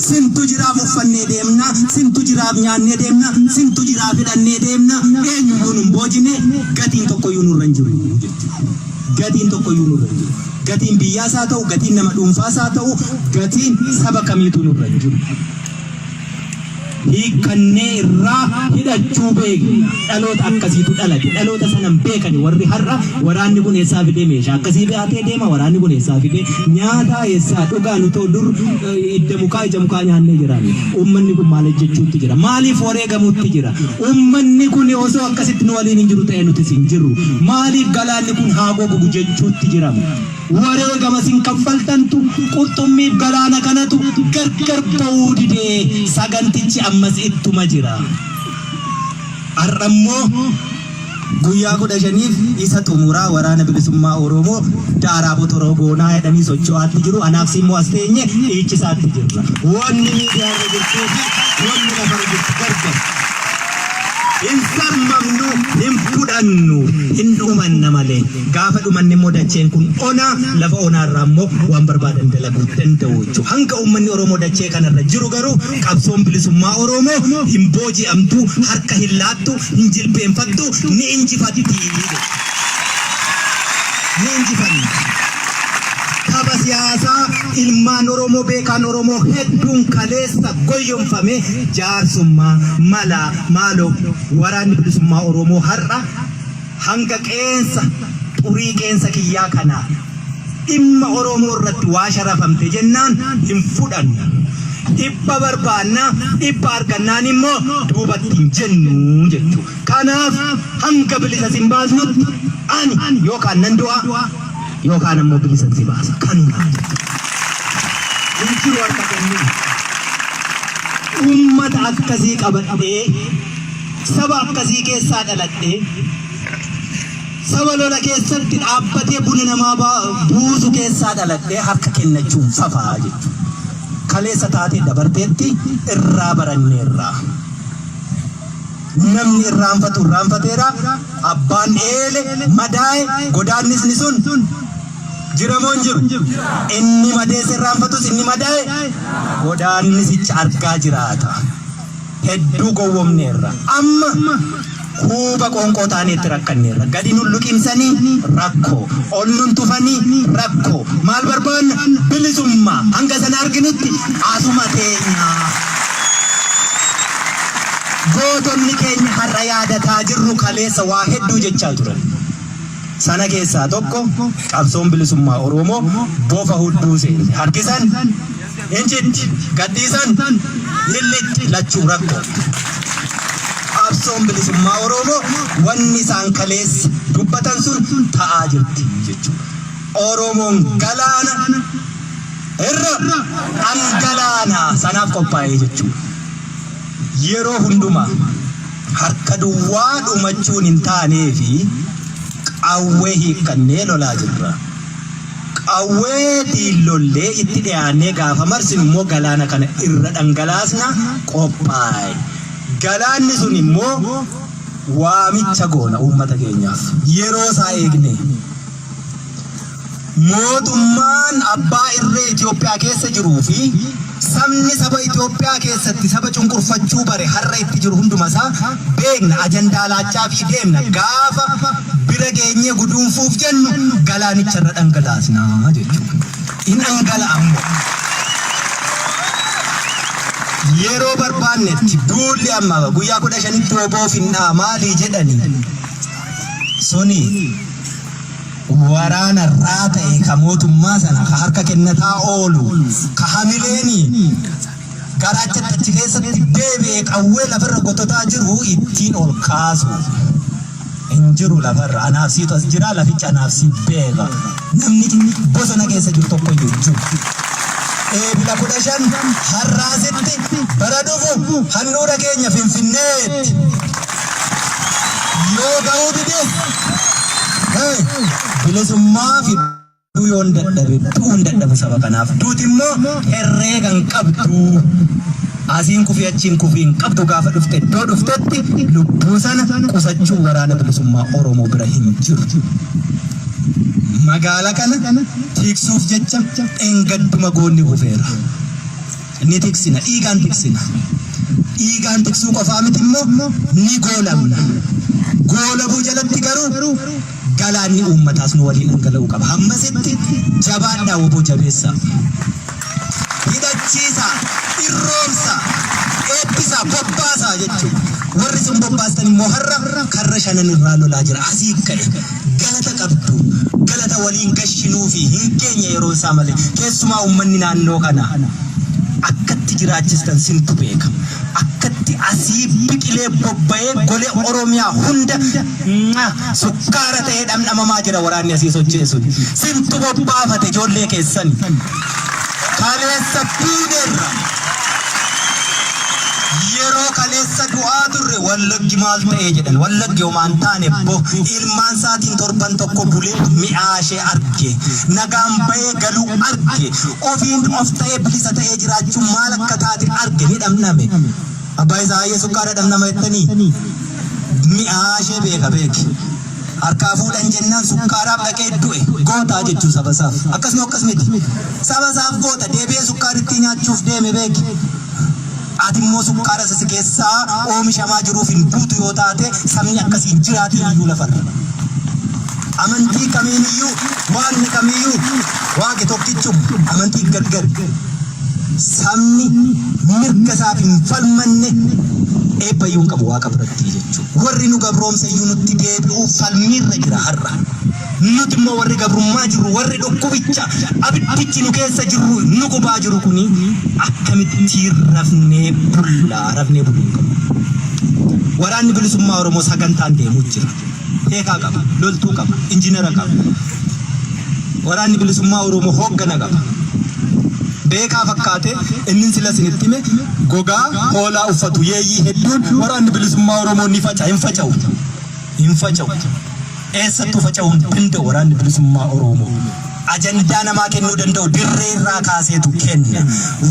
Sintu jiraaf uffannee deemna, sintu jiraaf nyaannee deemna, sintu jiraaf hidhannee deemna, eenyuyyuu nun boojine, gatiin tokkoyyuu nurra hin jiru jechuudha. Gatiin tokkoyyuu nurra hin jiru. Gatiin biyyaas haa ta'u, gatiin nama dhuunfaas haa ta'u, gatiin saba kamiitu nurra hin jiru. Hiikkannee irraa hidhachuu beekna. Dhaloota akkasiitu dhalate. Dhaloota sana hin beekani warri har'a waraanni kun eessaa fidee meeshaa akkasii baatee deema, waraanni kun eessaa fidee nyaataa eessaa dhugaa nutoo dur idda mukaa ija mukaa nyaannee jiraanne. Uummanni kun maal hojjechuutti jira? Maaliif wareegamuutti jira? Uummanni kun osoo akkasitti nu waliin hin jiru ta'e nutis hin jirru. Maaliif galaanni kun haa gogugu jechuutti jirama? Wareegama isin kaffaltantu qurxummiif galaana kanatu gargar ba'uu didee sagantichi ammas ittuma jira. Har'a immoo guyyaa 15f isa xumuraa waraana bilisummaa Oromoo daaraa botoroo goonaa jedhanii socho'aatti jiru. Anaaf si immoo as teenye dhiichisaatti jirra. Wanni miidiyaarra jirtuu fi wanni lafarra jirtu gargar. Hin sarmamnu, hin fudhannu, hin dhumanna malee. Gaafa dhumanne immoo dacheen kun ona, lafa onaa irraa immoo waan barbaadan dalaguu danda'u jechuudha. Hanga uummanni Oromoo dachee kanarra jiru garuu qabsoon bilisummaa Oromoo hin booji'amtu, harka hin laattu, hin jilbeenfattu, ni injifatti jechuudha. Ni injifanna. Tapha siyaasaa ilmaan Oromoo beekaan Oromoo hedduun kaleessa goyyomfame jaarsummaa, mala, maaloo waraanni bilisummaa Oromoo har'a hanga qeensa xurii qeensa kiyyaa kanaa dhimma Oromoo irratti waa sharafamte jennaan hin fudhannu. Dhibba barbaanna, dhibba argannaan immoo duubatti hin jennu jechuudha. Kanaaf hanga bilisa sin baasnutti ani yookaan nan du'a yookaan ammoo bilisan si baasa. Kanuma jechuudha. Hin jiru harka kennuu. Uummata akkasii qabadhee saba akkasii keessaa dhaladhee saba lola keessatti dhaabbatee buna namaa buusu keessaa dhaladhee harka kennachuun fafaa jechuudha. Kaleessa taatee dabarteetti irraa baranneerra. Namni irraanfatu irraanfateera. Abbaan eele madaa'e godaannisni sun jira moo hin jiru? Inni madeesse irraanfatus inni madaa'e godaannisicha argaa jiraata. Hedduu gowwomneerra. Amma Huuba qoonqoo taaneetti rakkanneerra. Gadi nun luqimsanii rakkoo. Ol nun tufanii rakkoo. Maal barbaanna? Bilisummaa. Hanga sana arginutti asuma teenya. Gootonni keenya har'a yaadataa jirru kaleessa waa hedduu jechaa turan. Sana keessaa tokko qabsoon bilisummaa Oromoo bofa hudduu seente. Harkisan hin citti, gadhiisan hin lixxi, lachuu rakkoo. Qabsoon bilisummaa Oromoo wanni isaan kaleessa dubbatan sun ta'aa jirti jechuudha. Oromoon galaana irra dhangalaana sanaaf qophaa'ee jechuudha. Yeroo hundumaa harka duwwaa dhumachuun hin taaneefi qawwee hiikkannee lolaa jirra. Qawweetiin lollee itti dhiyaannee gaafa marsinu immoo galaana kana irra dhangalaasna qophaa'e. Galaanni sun immoo waamicha goona uummata keenyaaf. Yeroo isaa eegnee. Mootummaan abbaa irree Itoophiyaa keessa jiruu fi sabni saba Itoophiyaa keessatti saba cunqurfachuu bare har'a itti jiru hunduma isaa beekna, ajandaa laachaafii deemna, gaafa bira geenyee guduunfuuf jennu galaanicha irra dhangalaasna jechuudha. In dhangala'a immoo. Yeroo barbaannetti duulli amma guyyaa 15tti wbo finnaa maalii jedhani suni waraana irraa ta'e ka mootummaa sana ka harka kennataa oolu ka hamileeni garaachatti achi keessatti deebi'e qawwee lafarra gototaa jiru ittiin ol kaasu hin jiru. Lafarra anaaf siitu as jira, laficha anaaf si beeka, namni bosona keessa jiru tokko iyyuu hin jiru. Eebila 15 har'aasitti bara dhufu handhuura keenya Finfinneetti yoo ga'uu dide bilisummaa fiduu yoon dadhabe du'uun dadhabu saba kanaaf. Duuti immoo herreega hin qabdu. Asiin kufii achiin kufii hin qabdu, gaafa dhufte iddoo dhuftetti lubbuu sana qusachuu waraana bilisummaa Oromoo bira hin jiru. Magaala kana tiksuuf jecha dheengadduma goonni kufeera. Ni tiksina, dhiigaan tiksina. Dhiigaan tiksuu qofaa miti immoo ni goolamna. Goolabuu jalatti garuu galaanni uummataas nu waliin dhangala'uu qaba. Hammasitti jabaadhaa, wbo jabeessaa. Hidhachiisaa, irroomsaa, eebbisaa, bobbaasaa jechuudha. Warri isin bobbaastan immoo har'a karra shanan irraa lolaa jira. Asii ka'e. Galata qabdu. Galata waliin gashinuufi hin geenye yeroon isaa malee. Keessumaa uummanni naannoo kanaa akkatti jiraachistan sintu beeka. Akkatti asii biqilee bobba'ee golee Oromiyaa hunda sukkaara ta'ee dhamdhamamaa jira waraanni asii socho'e sun. Sintu bobbaafate ijoollee keessan. Kaleessa duuneerra. Yeroo kaleessa du'aa turre Wallaggi maal ta'ee jedhan. Wallaggi homaa hin taane bo ilmaan isaatiin torban tokko bulee mi'aa ishee arge. Nagaan bahee galuu arge. Ofiin of ta'ee bilisa ta'ee jiraachuun maal akka taate arge, ni dhamdhame. Abbaa isaa hayyee sukkaara dhamdhama jettanii? Mi'aa ishee beeka beeki. Harkaa fuudhan jennaan sukkaaraaf dhaqee du'e. Gootaa jechuun saba isaaf. Akkasuma akkas miti. Saba isaaf goota, deebi'ee sukkaarittii nyaachuuf deeme beeki. Ati immoo sukkaara isa si keessaa oomishamaa jiruuf hin duutu yoo taate, sabni akkasii hin jiraatiin iyyuu lafarra. Amantii kamiin iyyuu, waaqni kamiyyuu waaqi tokkichuma, amantii gargar. Sabni mirga isaaf hin falmanne eebba iyyuu hin qabu waaqa biratti jechuudha. Warri nu gabroomse iyyuu nutti deebi'uuf falmiirra jira har'a. Nuti immoo warri gabrummaa jirru, warri dhukkubicha abiddichi nu keessa jirru nu gubaa jiru kuni akkamitti rafnee bullaa? Rafnee buluu hin qabnu. Waraanni bilisummaa Oromoo sagantaan deemuu jira. Beekaa qaba, loltuu qaba, injinara qaba. Waraanni bilisummaa Oromoo hooggana qaba. Beekaa fakkaate inni sila isinitti hime gogaa hoolaa uffatu yeeyyii hedduun waraanni bilisummaa Oromoo ni faca'a, hin faca'u. Hin faca'u. Eessattuu faca'uu hin danda'u waraanni bilisummaa Oromoo. Ajandaa namaa kennuu danda'u dirree irraa kaaseetu kenna.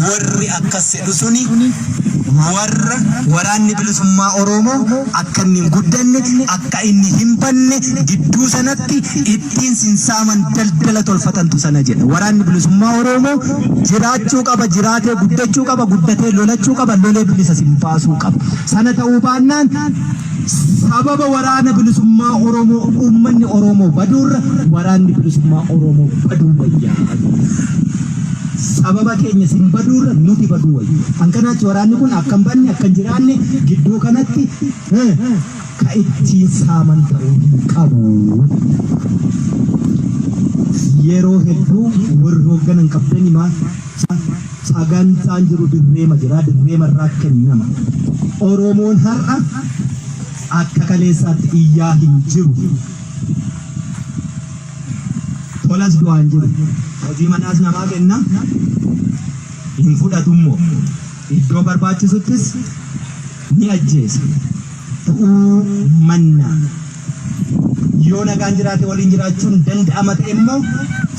Warri akkas jedhu suni Warra waraanni bilisummaa Oromoo akka inni hin guddanne, akka inni hin banne gidduu sanatti ittiin sinsaaman daldala tolfatantu sana jedha. Waraanni bilisummaa Oromoo jiraachuu qaba, jiraatee guddachuu qaba, guddatee lolachuu qaba, lolee bilisa sin baasuu qaba. Sana ta'uu baannaan sababa waraana bilisummaa Oromoo uummanni Oromoo baduurra waraanni bilisummaa Oromoo baduu wayyaa. Sababa keenya sin baduurra nuti baduu wayya. An kanaachi waraanni kun akka hin banne, akka hin jiraanne gidduu kanatti ka ittiin saaman ta'uu hin qabu. Yeroo hedduu warri hoogganan qabdani maal sagantaan jiru dirreema jira, dirreema irraa kennama. Oromoon har'a akka kaleessaatti iyyaa hin jiru. Tolas du'aa hin jiru. Hojii manaas namaa kenna, hin fudhatummoo. Iddoo barbaachisuttis ni ajjeesa. Du'uu mannaa. Yoo nagaan jiraate waliin jiraachuun danda'ama ta'e immoo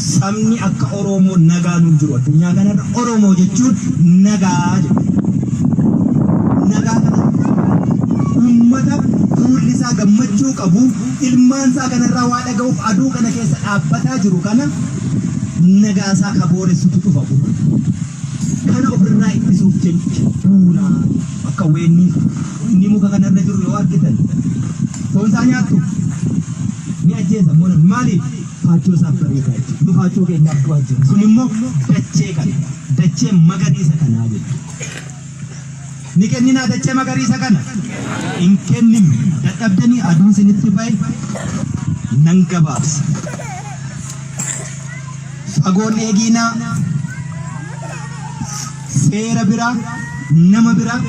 sabni akka Oromoo nagaan hin jiru. Addunyaa kanarra Oromoo jechuun nagaa jedhu. Nagaa kana uummata fuulli isaa gammachuu qabu, ilmaan isaa kanarraa waa dhaga'uuf aduu kana keessa dhaabbataa jiru kana nagaa isaa ka booressutu dhufa. Kana ofirraa ittisuuf jecha duunaa akka weennii inni muka kanarra jiru yoo argitan foon isaa nyaattu, ni ajjeesa immoo namni. Maaliif? Faachoo isaaf bareedaa jechuudha. Nu faachoo keenyaaf du'aa jira. Sun immoo dachee kana, dachee magariisa kanaa jechuudha. Ni kenninaa dachee magariisa kana? Hin kenninu. Dadhabdanii aduun isinitti ba'e, nan gabaabsa. Fagoon eegiinaa, seera biraa, nama biraa,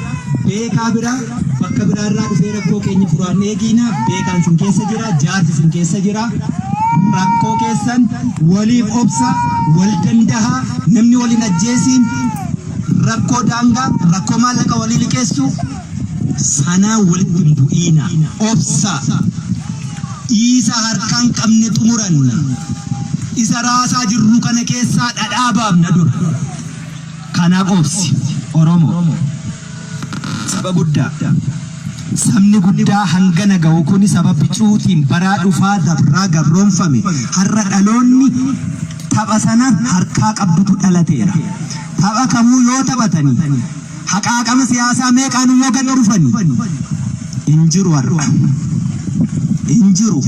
beekaa biraa, bakka biraa irraa dhufee rakkoo keenya furaan eegiinaa. Beekaan sin keessa jira, jaarsi sin keessa jira. Rakkoo keessan waliif obsa, wal dandahaa, namni wal hin ajjeesiin. Rakkoo daangaa, rakkoo maallaqa walii liqeessuu sanaa walitti hin bu'iinaa. Obsaa. Dhiisa harkaan qabne xumuranna. Isa raasaa jirru kana keessaa dhadhaa baafna dura. Kanaaf obsi. Oromoo. Saba guddaa. Sabni guddaa hangana ga'u kuni saba bicuutiin baraa dhufaa dabraa gabroomfame. Har'a dhaloonni tapha sana harkaa qabdutu dhalateera. Tapha kamuu yoo taphatanii, haqaaqama siyaasaa meeqaan yoo gad dhufanii, hin jiru har'a. Hin jiru.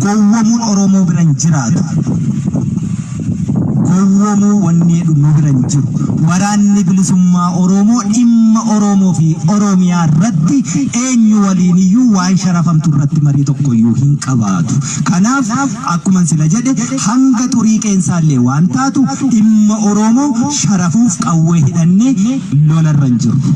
Gowwomuun Oromoo bira hin jiraatu. Gowwomuu wanni jedhu nu bira hin jiru. Waraanni bilisummaa Oromoo dhimma Oromoo fi Oromiyaa irratti eenyu waliin iyyuu waan sharafamtu irratti marii tokko iyyuu hin qabaatu. Kanaaf akkuman sila jedhe, hanga xurii qeensaallee waan taatu dhimma Oromoo sharafuuf qawwee hidhannee lolarra hin jirru.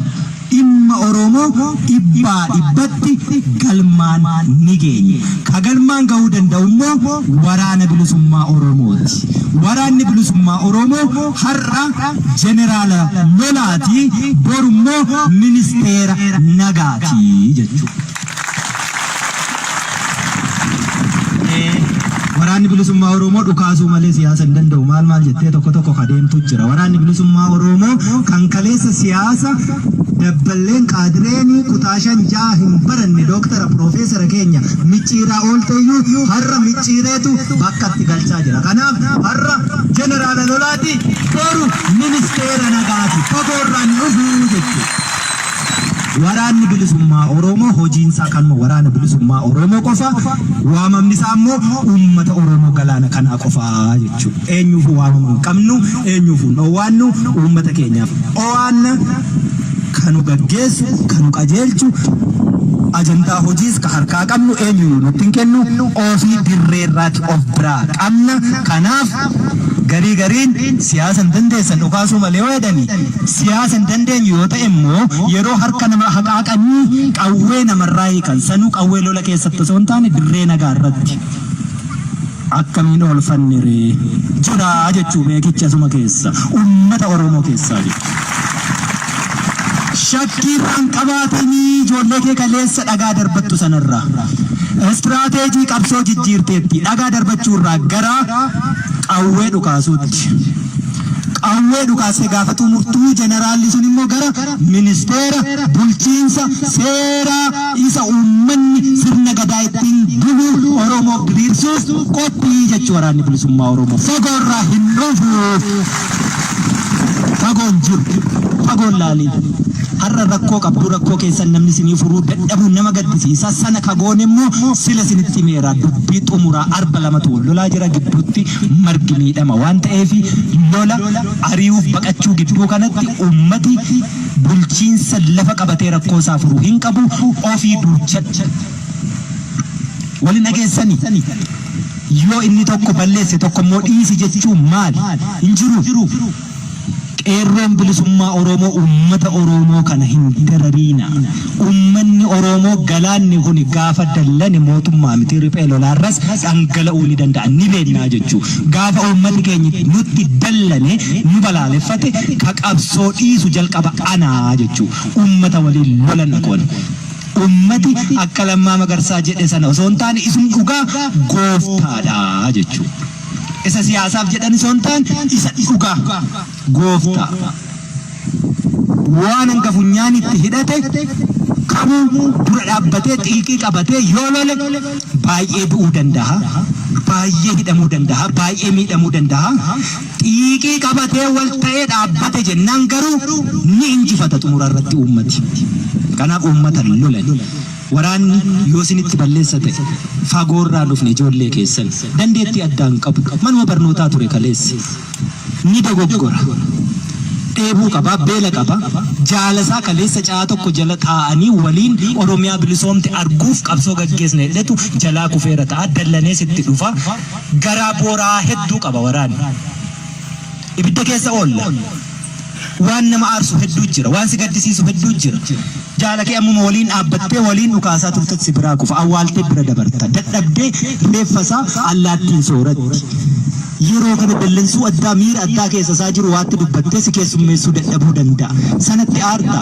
Dhimma Oromoo dhibbaa dhibbatti galmaan ni geenya. Ka galmaan gahuu danda'u immoo waraana bilisummaa Oromooti. Waraanni bilisummaa Oromoo har'a jeneraala lolaati, boru immoo ministeera nagaati jechuudha. Waraanni bilisummaa Oromoo dhukaasuu malee siyaasa hin danda'u maal maal jettee tokko tokko ka deemtu jira. Waraanni bilisummaa Oromoo kan kaleessa siyaasa dabballeen qaadireen kutaa 5 6 hin baranne, dooktara piroofeesara keenya micciiraa oolteeyyuu har'a micciireetu bakka itti galchaa jira. Kanaaf har'a jeneraala lolaati, boru ministeera nagaati. Fagoorraan dhufuu jechuudha. Waraanni bilisummaa Oromoo hojiin isaa kanuma waraana bilisummaa Oromoo qofa, waamamni isaa immoo uummata Oromoo galaana kanaa qofa jechuudha. Eenyuufuu waamamuu hin qabnu, eenyuufuu hin owwaannu, uummata keenyaaf owaanna, ka nu gaggeessu, ka nu qajeelchu, ajandaa hojiis ka harkaa qabnu eenyuyyuu nutti hin kennu, ofii dirreerraati of biraa qabna. Kanaaf garii gariin siyaasa hin dandeessan dhukaasuu malee yoo jedhani, siyaasa hin dandeenyu yoo ta'e immoo yeroo harka nama haqaaqanii qawwee namarraa hiikan, sanuu qawwee lola keessatti osoo hin taane dirree nagaa irratti, akkamiin oolfanne ree? Jira jechuu beekichi asuma keessa uummata Oromoo keessaa jiru. Shakkii irraan qabaatanii ijoollee kee kaleessa dhagaa darbattu sanarraa istiraateejii qabsoo jijjiirteetti, dhagaa darbachuu irraa gara qawwee dhukaasuutti. Qawwee dhukaastee gaafa xumurtuu jeneraalli sun immoo gara ministeera bulchiinsa seeraa isa uummanni sirna gadaa ittiin bulu Oromoof diriirsuuf qophii jechuu waraanni bilisummaa Oromoo. Fagoorraa hin dhufu. Fagoon jiru. Fagoon laaliin. Har'a rakkoo qabdu rakkoo keessan namni isinii furuu dadhabuun nama gaddisiisa. Sana kagoon immoo sila isinitti himeera. Dubbii xumuraa arba lamatu wal lolaa jira gidduutti margi miidhama waan ta'eef lola ari'uuf baqachuu gidduu kanatti uummati bulchiinsa lafa qabatee rakkoo isaa furuu hin qabu ofii duuchadha. Waliin dhageessanii yoo inni tokko balleesse tokko immoo dhiisi jechuun maali? Hin jiru. Qeerroon bilisummaa Oromoo uummata Oromoo kana hin darariina. Uummanni Oromoo galaanni kun gaafa dallane mootummaa miti riphee lolaarras dhangala'uu ni danda'a ni beeknaa jechuu. Gaafa uummati keenya nutti dallane nu balaaleffate ka qabsoo dhiisu jalqaba anaa jechuu. Uummata waliin lolan kun. Uummati akka Lammaa Magarsaa jedhe sana osoo hin taane isum dhugaa gooftaadha jechuu. Isa siyaasaaf jedhan osoo hin taane isa dhugaa gooftaa. Waan hanga funyaanitti hidhate kamuu dura dhaabbatee xiiqii qabatee yoo lole baay'ee du'uu danda'a. Baay'ee hidhamuu danda'a. Baay'ee miidhamuu danda'a. Xiiqii qabatee wal ta'ee dhaabbate jennaan garuu ni injifata xumura irratti uummati. Kanaaf uummata lolan. Waraanni yoo isinitti balleessa ta'e fagoorraa dhufne ijoollee keessan dandeettii addaan qabu manuma barnootaa ture kaleessi. Ni dogoggora. Dheebuu qaba, beela qaba. Jaalasaa kaleessa caa tokko jala taa'anii waliin Oromiyaa bilisoomte arguuf qabsoo gaggeessna jedhetu jalaa kufeera ta'a. Dallanees itti dhufa. Garaa booraa hedduu qaba waraanni. Ibidda keessa oolla. Waan nama aarsu hedduu jira. Waan si gaddisiisu hedduu jira. Jaala kee ammuma waliin dhaabbattee waliin dhukaasaa turtetti si biraa kufa. Awwaaltee bira dabarta. Dadhabdee reeffa isaa allaattiin sooratti. Yeroo kana dallansuu addaa miira addaa keessa isaa jiru waatti dubbattee si keessummeessuu dadhabuu danda'a. Sanatti aarta.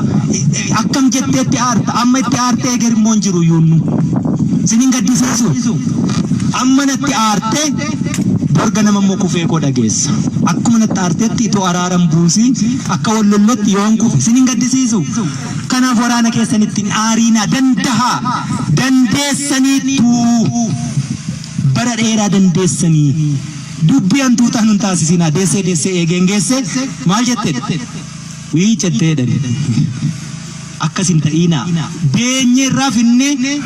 Akkam jetteetti aarta. Amma itti aartee eger immoo hin jiru yuunnu. Sin hin gaddisiisu. Amma natti aartee borga nama immoo kufee koo dhageessa. Akkuma natti aarteetti itoo araaran buusii akka wal lolletti yoon kufe sin hin gaddisiisu. Kanaaf waraana keessanitti hin aariinaa dandahaa. Dandeessaniittuu. Bara dheeraa dandeessanii. Dubbii hantuutaa nun taasisinaa. Deessee deessee eegeen geesse maal jette? Wii cettee jedhani. Akkas hin ta'iinaa. Deenyee irraa finnee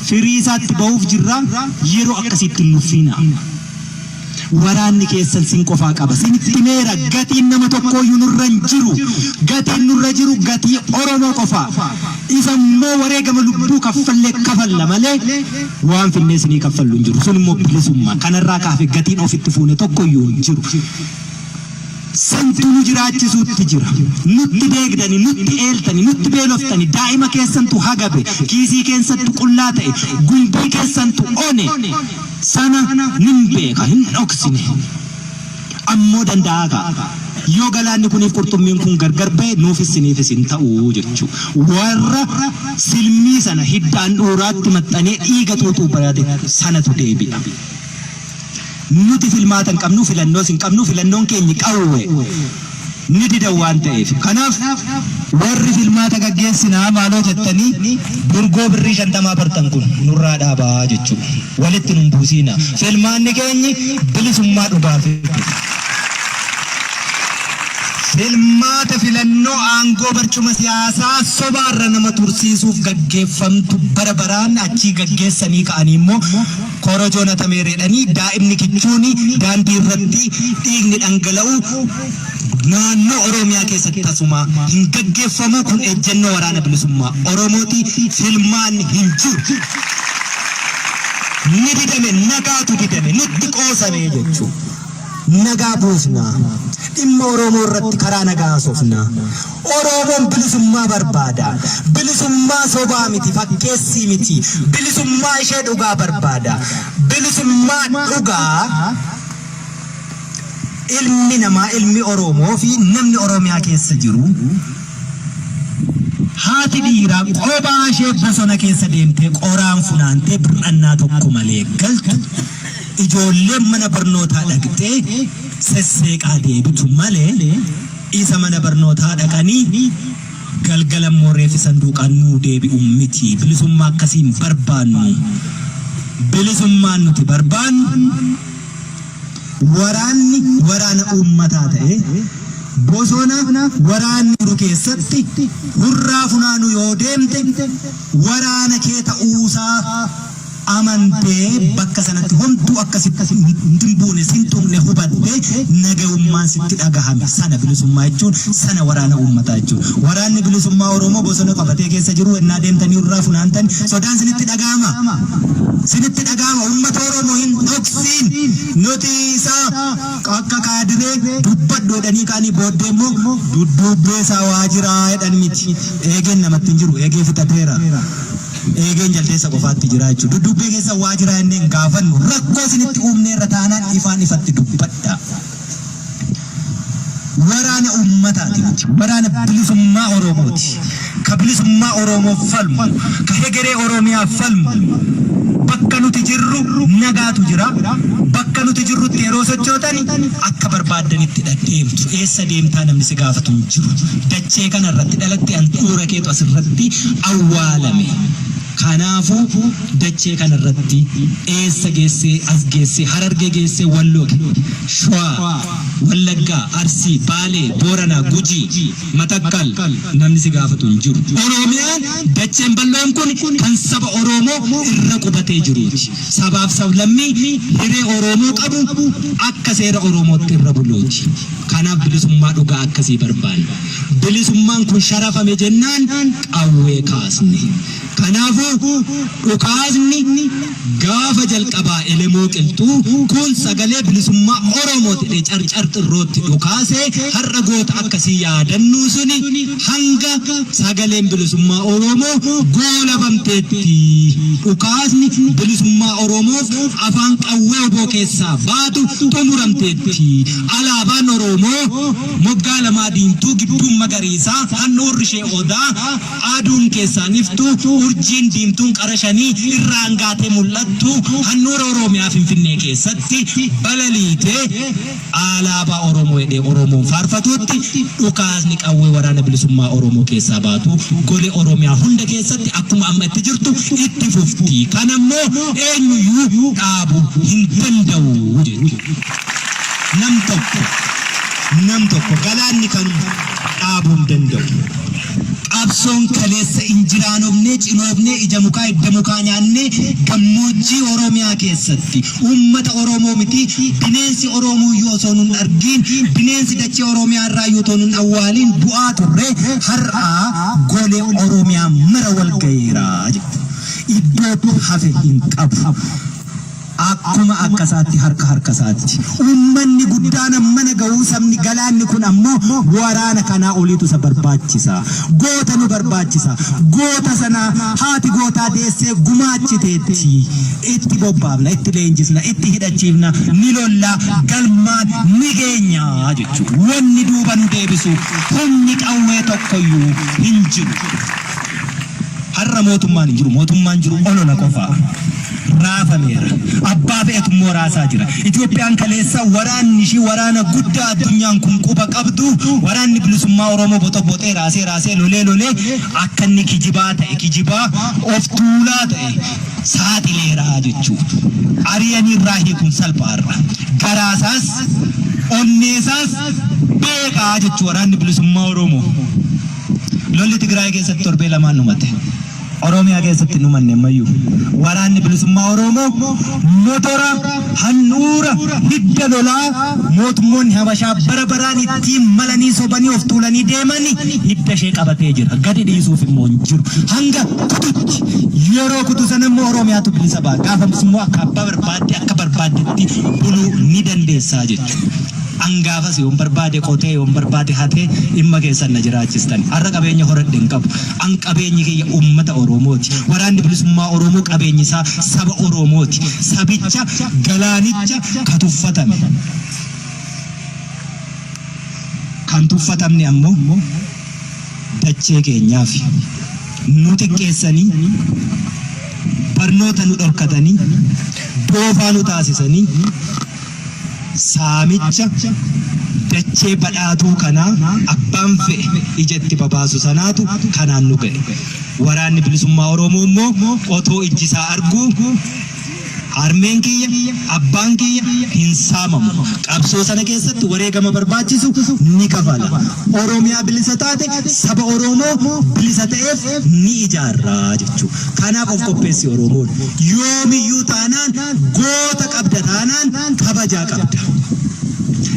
firii isaatti bahuuf jirra. Yeroo akkasiitti hin nuffiinaa. Waraanni keessan sin qofaa qaba. Sinitti himeera gatiin nama tokkooyyuu nurra hin jiru. Gatiin nurra jiru gatii Oromoo qofa. Isa immoo wareegama lubbuu kaffallee kafalla malee waan finnee isinii kaffallu hin jiru. Sun immoo bilisummaa. Kanarraa kaafe gatiin ofitti fuune tokkoyyuu hin jiru. Santu nu jiraachisuutti jira. Nutti deegdani, nutti eeltani, nutti beeloftani, daa'ima keessantu hagabe, kiisii keessantu qullaa ta'e, gumbii keessantu one. Sana nin beeka, hin dhoksine. Ammoo danda'aa kaa. Yoo galaanni kuniif qurxummiin kun gargar ba'e nuufis siniifis hin ta'u jechuu. Warra silmii sana hidda handhuuraatti maxxanee dhiiga xuuxuu barate sanatu deebi'a. Nuti filmaata hin qabnu, filannoos hin qabnu, filannoon keenyi qawwee. Ni didan waan ta'eef. Kanaaf warri filmaata gaggeessinaa maaloo jettanii durgoo birrii shantamaa bartan kun nurraa dhaabaa jechuudha. Walitti nun buusiina. Filmaanni keenyi bilisummaa dhugaa fidu. Filmaata filannoo aangoo barcuma siyaasaa sobaarra nama tursiisuuf gaggeeffamtu bara baraan achii gaggeessanii ka'anii immoo korojoon hatameera jedhanii daa'imni kichuuni daandii irratti dhiigni dhangala'u naannoo Oromiyaa keessatti tasumaa hin gaggeeffamu. Kun ejjennoo waraana bilisummaa Oromooti. Filmaanni hin jiru. Ni didame, nagaatu didame, nutti qoosame jechuudha. Nagaa buusna. Dhimma Oromoo irratti karaa nagaa haasofna. Oromoon bilisummaa barbaada. Bilisummaa sobaa miti, fakkeessii miti. Bilisummaa ishee dhugaa barbaada. Bilisummaa dhugaa ilmi namaa, ilmi Oromoo fi namni Oromiyaa keessa jiru haati dhiiraa qobaa ishee bosona keessa deemtee qoraan funaantee bir'annaa tokko malee galtu ijoolleen mana barnootaa dhaqxee Sesseeqaa deebitu malee isa mana barnootaa dhaqanii galgala immoo reeffi sanduuqaan nuu deebi'u miti. Bilisummaa akkasii hin barbaannu. Bilisummaan nuti barbaannu waraanni waraana uummataa ta'ee bosona waraanni jiru keessatti hurraa funaanuu yoo deemte waraana kee ta'uusaa amantee bakka sanatti homtuu akka sitti hin buune, sin tuqne hubattee nagayummaan sitti dhagahame sana bilisummaa jechuun sana waraana uummataa jechuun. Waraanni bilisummaa Oromoo bosona qabatee keessa jiru ennaa deemtanii irraa funaantan sodaan sinitti dhagahama. Sinitti dhagahama. Uummata Oromoo hin dhoksiin. Nuti isa akka kaadiree dubbadhu jedhanii kaanii booddee immoo dudduubbee isaa waa jiraa jedhan miti. Eegeen namatti hin jiru. Eegee fixateera. Eegeen jaldeessa qofaatti jira jechuudha. Dudduubbee keessa waa jira jennee hin gaafannu. Rakkoo isinitti uumneerra taanaan ifaan ifatti dubbadha. Waraana uummataati nuti. Waraana bilisummaa Oromooti. Ka bilisummaa Oromoof falmu, ka hegeree Oromiyaaf falmu. Bakka nuti jirru nagaatu jira. Bakka nuti jirrutti yeroo sochootani akka barbaaddanitti deemtu. Eessa deemtaa namni si gaafatu hin jiru. Dachee kana irratti dhalatte handhuura keetu asirratti awwaalame. Kanaafuu dachee kana irratti eessa geessee as geessee Harargee geessee Walloo, Shawaa, Wallaggaa, Arsii, Baalee, Booranaa, Gujii, Matakkal namni si gaafatu hin jiru. Oromiyaan dacheen bal'oon kun kan saba Oromoo irra qubatee jiruuti. Sabaaf sablammii hiree Oromoo qabu akka seera Oromootti irra buluuti. Kanaaf bilisummaa dhugaa akkasii barbaanna. Bilisummaan kun sharafame jennaan qawwee kaasne. Kanaafuu dhukaasni gaafa jalqabaa Elemoo Qilxuu kun sagalee bilisummaa Oromooti jedhee Carcar Xirrootti dhukaasee har'a goota akkasii yaadannuu suni hanga sagaleen bilisummaa Oromoo goolabamteetti dhukaasni bilisummaa Oromoof afaan qawwee oboo keessaa baatu xumuramteetti. Alaabaan Oromoo moggaa lamaa diimtuu gidduun magariisaa handhuurri ishee odaa aduun keessaan iftu urjiin diimtuun qara shanii irraan gaatee mul'attu handhuura Oromiyaa Finfinnee keessatti balaliitee alaabaa Oromoo jedhee Oromoon faarfatuutti dhukaasni qawwee waraana bilisummaa Oromoo keessaa baatu golee Oromiyaa hunda keessatti akkuma amma itti jirtu itti fufti. Kanammoo eenyuyyuu dhaabuu hin danda'u jechuudha. Nam tokko nam tokko galaanni kanuma dhaabuu hin danda'u. Qabsoon kaleessa injiraanofnee cinoofnee ija mukaa hidda mukaa nyaannee gammoojjii Oromiyaa keessatti uummata Oromoo miti bineensi Oromoo iyyuu osoo nun argiin bineensi dachee Oromiyaa irraa iyyuu otoo nun awwaaliin du'aa turre har'aa golee Oromiyaa mara wal gaheera jechuudha. Iddootti hafe hin qabu. Akkuma akkasaatti harka harkasaatti. Uummanni guddaan ammana gahuu sabni galaanni kun ammoo waraana kanaa oliitu isa barbaachisa. Goota nu barbaachisa. Goota sana haati gootaa deessee gumaachiteetti. Itti bobbaafna, itti leenjisna, itti hidhachiifna, ni lolla, galmaan ni geenya jechuudha. Wanni duuba nu deebisu humni qawwee tokkoyyuu hin jiru. Har'a mootummaan hin jiru. Mootummaan jiru olola qofa. Raafameera. Abbaa fe'etu immoo raasaa jira. Itoophiyaan kaleessa waraanni ishii waraana guddaa addunyaan kun quba qabdu waraanni bilisummaa Oromoo boxoboxee raasee raasee lolee lolee akka inni kijibaa ta'e kijibaa of tuulaa ta'e saaxileera jechuudha. Ari'anii irraa hiikuun salphaarra. Garaasaas onneesaas beekaa jechuu waraanni bilisummaa Oromoo. Lolli Tigraay keessatti torbee lamaan dhumate. Oromiyaa keessatti hin dhumanne ammayyuu. Waraanni bilisummaa Oromoo motora handhuura hidda lolaa mootummoonni Habashaa bara baraan ittiin malanii sobanii of tuulanii deemani hidda ishee qabatee jira. Gadi dhiisuuf immoo hin jiru. Hanga kututti yeroo kutu sana immoo Oromiyaatu bilisa ba'a. Gaafas immoo akka abbaa barbaadde akka barbaaddetti buluu ni dandeessaa jechuudha. An gaafas yoon barbaade qotee yoon barbaade hatee dhimma keessan na jiraachistan. Har'a qabeenya horadhe hin qabu. An qabeenyi kiyya uummata Oromooti. Waraanni bilisummaa Oromoo qabeenyi isaa saba Oromooti. Sabicha galaanicha ka tuffatame. Kan tuffatamne ammoo dachee keenyaafi. Nu xiqqeessanii, barnoota nu dhorkatanii, doofaa nu taasisanii. Saamicha dachee badhaatuu kanaa abbaan fe'e ija itti babaasu sanaatu kanaan nu ga'e. Waraanni Bilisummaa Oromoo immoo otoo ijji isaa arguu Harmeen kiyya, abbaan kiyya hin saamamu. Qabsoo sana keessatti wareegama barbaachisu ni kafala. Oromiyaa bilisa taate saba Oromoo bilisa ta'eef ni ijaarra jechuu. Kanaaf of qopheessi Oromoon. Yoomiyyuu taanaan goota qabda taanaan kabajaa qabda.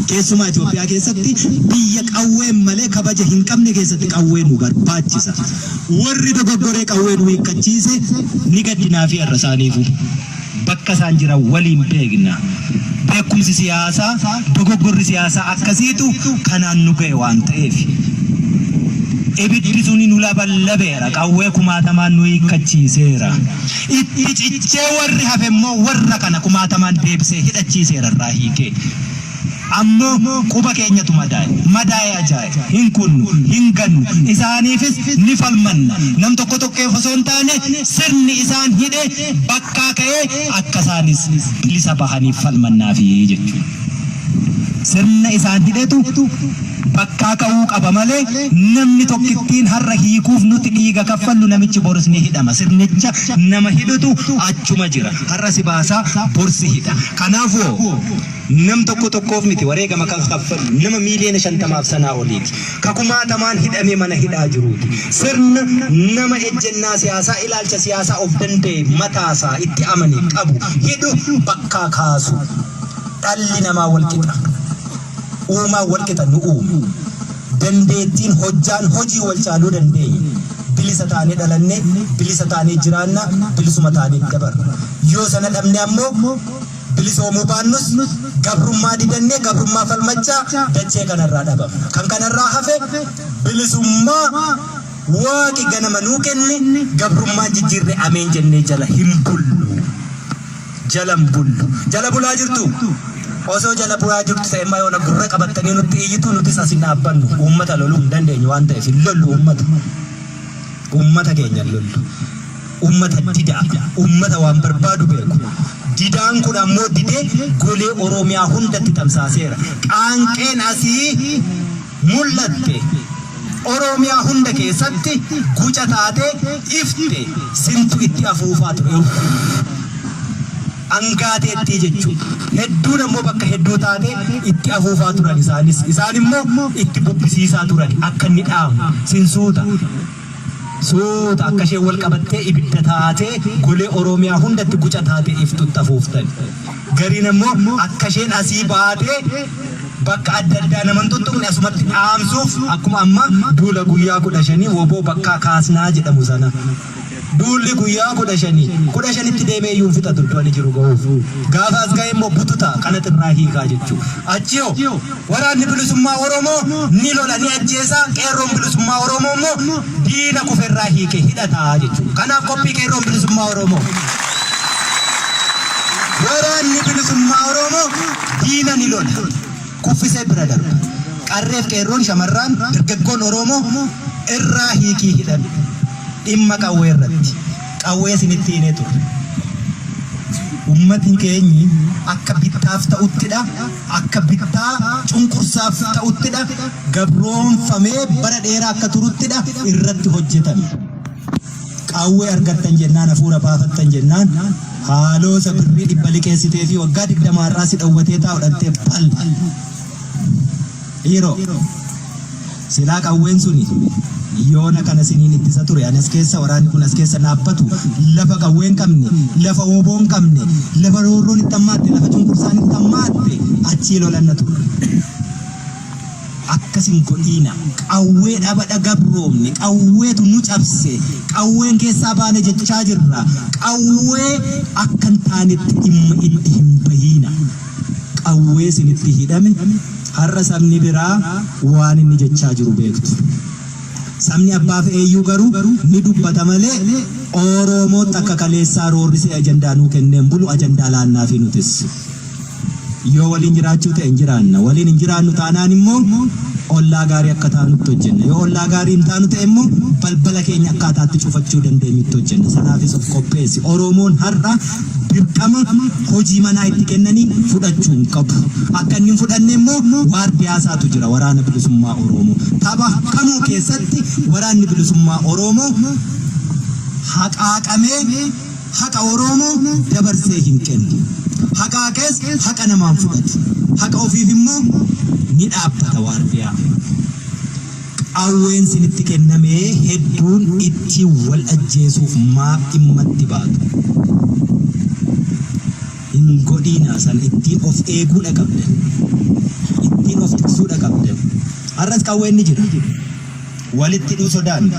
Keessumaa Itoophiyaa keessatti biyya qawween malee kabaja hin qabne keessatti qawwee nu barbaachisa. Warri dogoggoree qawwee nu hiikkachiise ni gaddinaafii har'a isaaniifuu. Bakka isaan jiran waliin beekna. Beekumsi siyaasaa, dogoggorri siyaasaa akkasiitu kanaan nu ga'e waan ta'eef. Ibiddi suni nu laballabeera, qawwee kumaatamaan nu hiikkachiiseera. Itti cichee warri hafe immoo warra kana kumaatamaan deebisee hidhachiiseera irraa hiikee. Ammoo quba keenyatu madaa'e. Madaa'e ajaa'e. Hin kunnu, hin gannu. Isaaniifis ni falmanna. Nam tokko tokkeef osoo hin taane sirni isaan hidhe bakkaa ka'ee akka isaanis bilisa bahaniif falmannaafi jechuudha. Sirna isaan hidhetu bakkaa ka'uu qaba malee namni tokkittiin har'a hiikuuf nuti dhiiga kaffallu namichi borus ni hidhama. Sirnicha nama hidhutu achuma jira. Har'a si baasaa bor si hidha. Kanaafuu nam tokko tokkoof miti wareegama kan kaffallu nama miiliyoona 50f sanaa oliiti. Ka kumaatamaan hidhamee mana hidhaa jiruuti. Sirna nama ejjennaa siyaasaa, ilaalcha siyaasaa of danda'e mataasaa itti amane qabu hidhu bakkaa kaasu. Dhalli namaa wal qixa. Uumaan wal qixa nu uume. Dandeettiin, hojjaan, hojii wal caaluu dandeenya. Bilisa taanee dhalanne, bilisa taanee jiraanna, bilisuma taanee dabarra. Yoo sana dhabne ammoo bilisoomuu baannus gabrummaa didannee gabrummaa falmachaa dachee kanarraa dhabamna. Kan kanarraa hafe bilisummaa Waaqi ganama nuu kenne gabrummaan jijjiirre ameen jennee jala hin bullu. Jala hin bullu. Jala bulaa jirtuu? Osoo jala bulaa jirtu ta'e immoo yoona gurra qabattanii nutti iyyitu nutis as hin dhaabbannu. Uummata loluu hin dandeenyu waan ta'eef hin lollu uummata. Uummata keenya hin lollu. Uummata didaa. Uummata waan barbaadu beeku. Didaan kun ammoo didee golee Oromiyaa hundatti tamsaaseera. Qaanqeen asii mul'atte Oromiyaa hunda keessatti guca taatee ifte sintu itti afuufaa ture. Angaateettii jechuudha. Hedduun ammoo bakka hedduu taatee itti afuufaa turan isaanis. Isaan immoo itti bubbisiisaa turan akka inni dhaamu. Sin suuta. Suuta akka isheen wal qabattee ibidda taatee golee Oromiyaa hundatti guca taatee iftutti afuuftan. Gariin ammoo akka isheen asii baatee bakka adda addaa nama hin tuttuqne asumatti dhaamsuuf akkuma amma duula guyyaa 15 wbo bakkaa kaasnaa jedhamu sana. Duulli guyyaa 15, 15tti deemee iyyuu hin fixatu iddoo ani jiru gahuuf. Gaafa as gahe immoo bututa kanatu irraa hiikaa jechuu. Achi hoo? Waraanni Bilisummaa Oromoo ni lola ni ajjeesa, Qeerroon Bilisummaa Oromoo immoo diina kufe irraa hiike hidhata jechuudha. Kanaaf qophii Qeerroon Bilisummaa Oromoo. Waraanni Bilisummaa Oromoo diina ni lola, kuffisee bira darba. Qarreef qeerroon shamarraan dargaggoon Oromoo irraa hiikii hidhadhu. Dhimma qawwee irratti. Qawwee isinitti hinee turre. Ummatni keenyi akka bittaaf ta'uttidha. Akka bittaa cunqursaaf ta'uttidha, gabroomfamee bara dheeraa akka turuttidha irratti hojjetame. Qawwee argattan jennaan, hafuura baafattan jennaan, haaloo isa birrii 100 liqeessiteefii waggaa 20 har'aa si dhowwatee taa'u dhaqxee bal! Dhiiroo! Silaa qawween suni yoona kana siniin ittisa ture. Ani as keessa, waraanni kun as keessa dhaabbatu, lafa qawwee hin qabne, lafa wbo hin qabne, lafa roorroon itti hammaatte, lafa cunqursaan itti hammaatte achii lolanna turre. Akkas hin godhiina. Qawwee dhabadha gabroomne, qawweetu nu cabse, qawween keessaa baane jechaa jirra. Qawwee akka hin taanetti dhimma itti hin bahiina. Qawwee isinitti hidhame har'a sabni biraa waan inni jechaa jiru beektu. Sabni abbaa fe'eeyyuu garuu ni dubbata malee Oromootti akka kaleessaa roorrisee ajandaa nuu kennee hin bulu, ajandaa laannaafii nutis. Yoo waliin jiraachuu ta'e hin jiraanna. Waliin hin jiraannu taanaan immoo ollaa gaarii akka taanutti hojjenna. Yoo ollaa gaarii hin taanu ta'e immoo balbala keenya akkaataatti cufachuu dandeenyutti hojjenna. Sanaafis of qopheessi. Oromoon har'a. Dirqama hojii manaa itti kennanii fudhachuu hin qabu. Akka inni hin fudhanne immoo waardiyaa isaatu jira Waraana Bilisummaa Oromoo. Tapha kamuu keessatti Waraanni Bilisummaa Oromoo haqaaqamee haqa Oromoo dabarsee hin kennu. Haqaaqees haqa namaa hin fudhatu. Haqa ofiif immoo ni dhaabbata waardiyaa. Qawween sinitti kenname hedduun ittiin wal ajjeesuuf maaf dhimma itti baatu? Hin godhiinaa sana ittiin of eeguudha qabdan. Ittiin of tiksuudha qabdan. Har'as qawween ni jira. Walitti hidhuu sodaanna.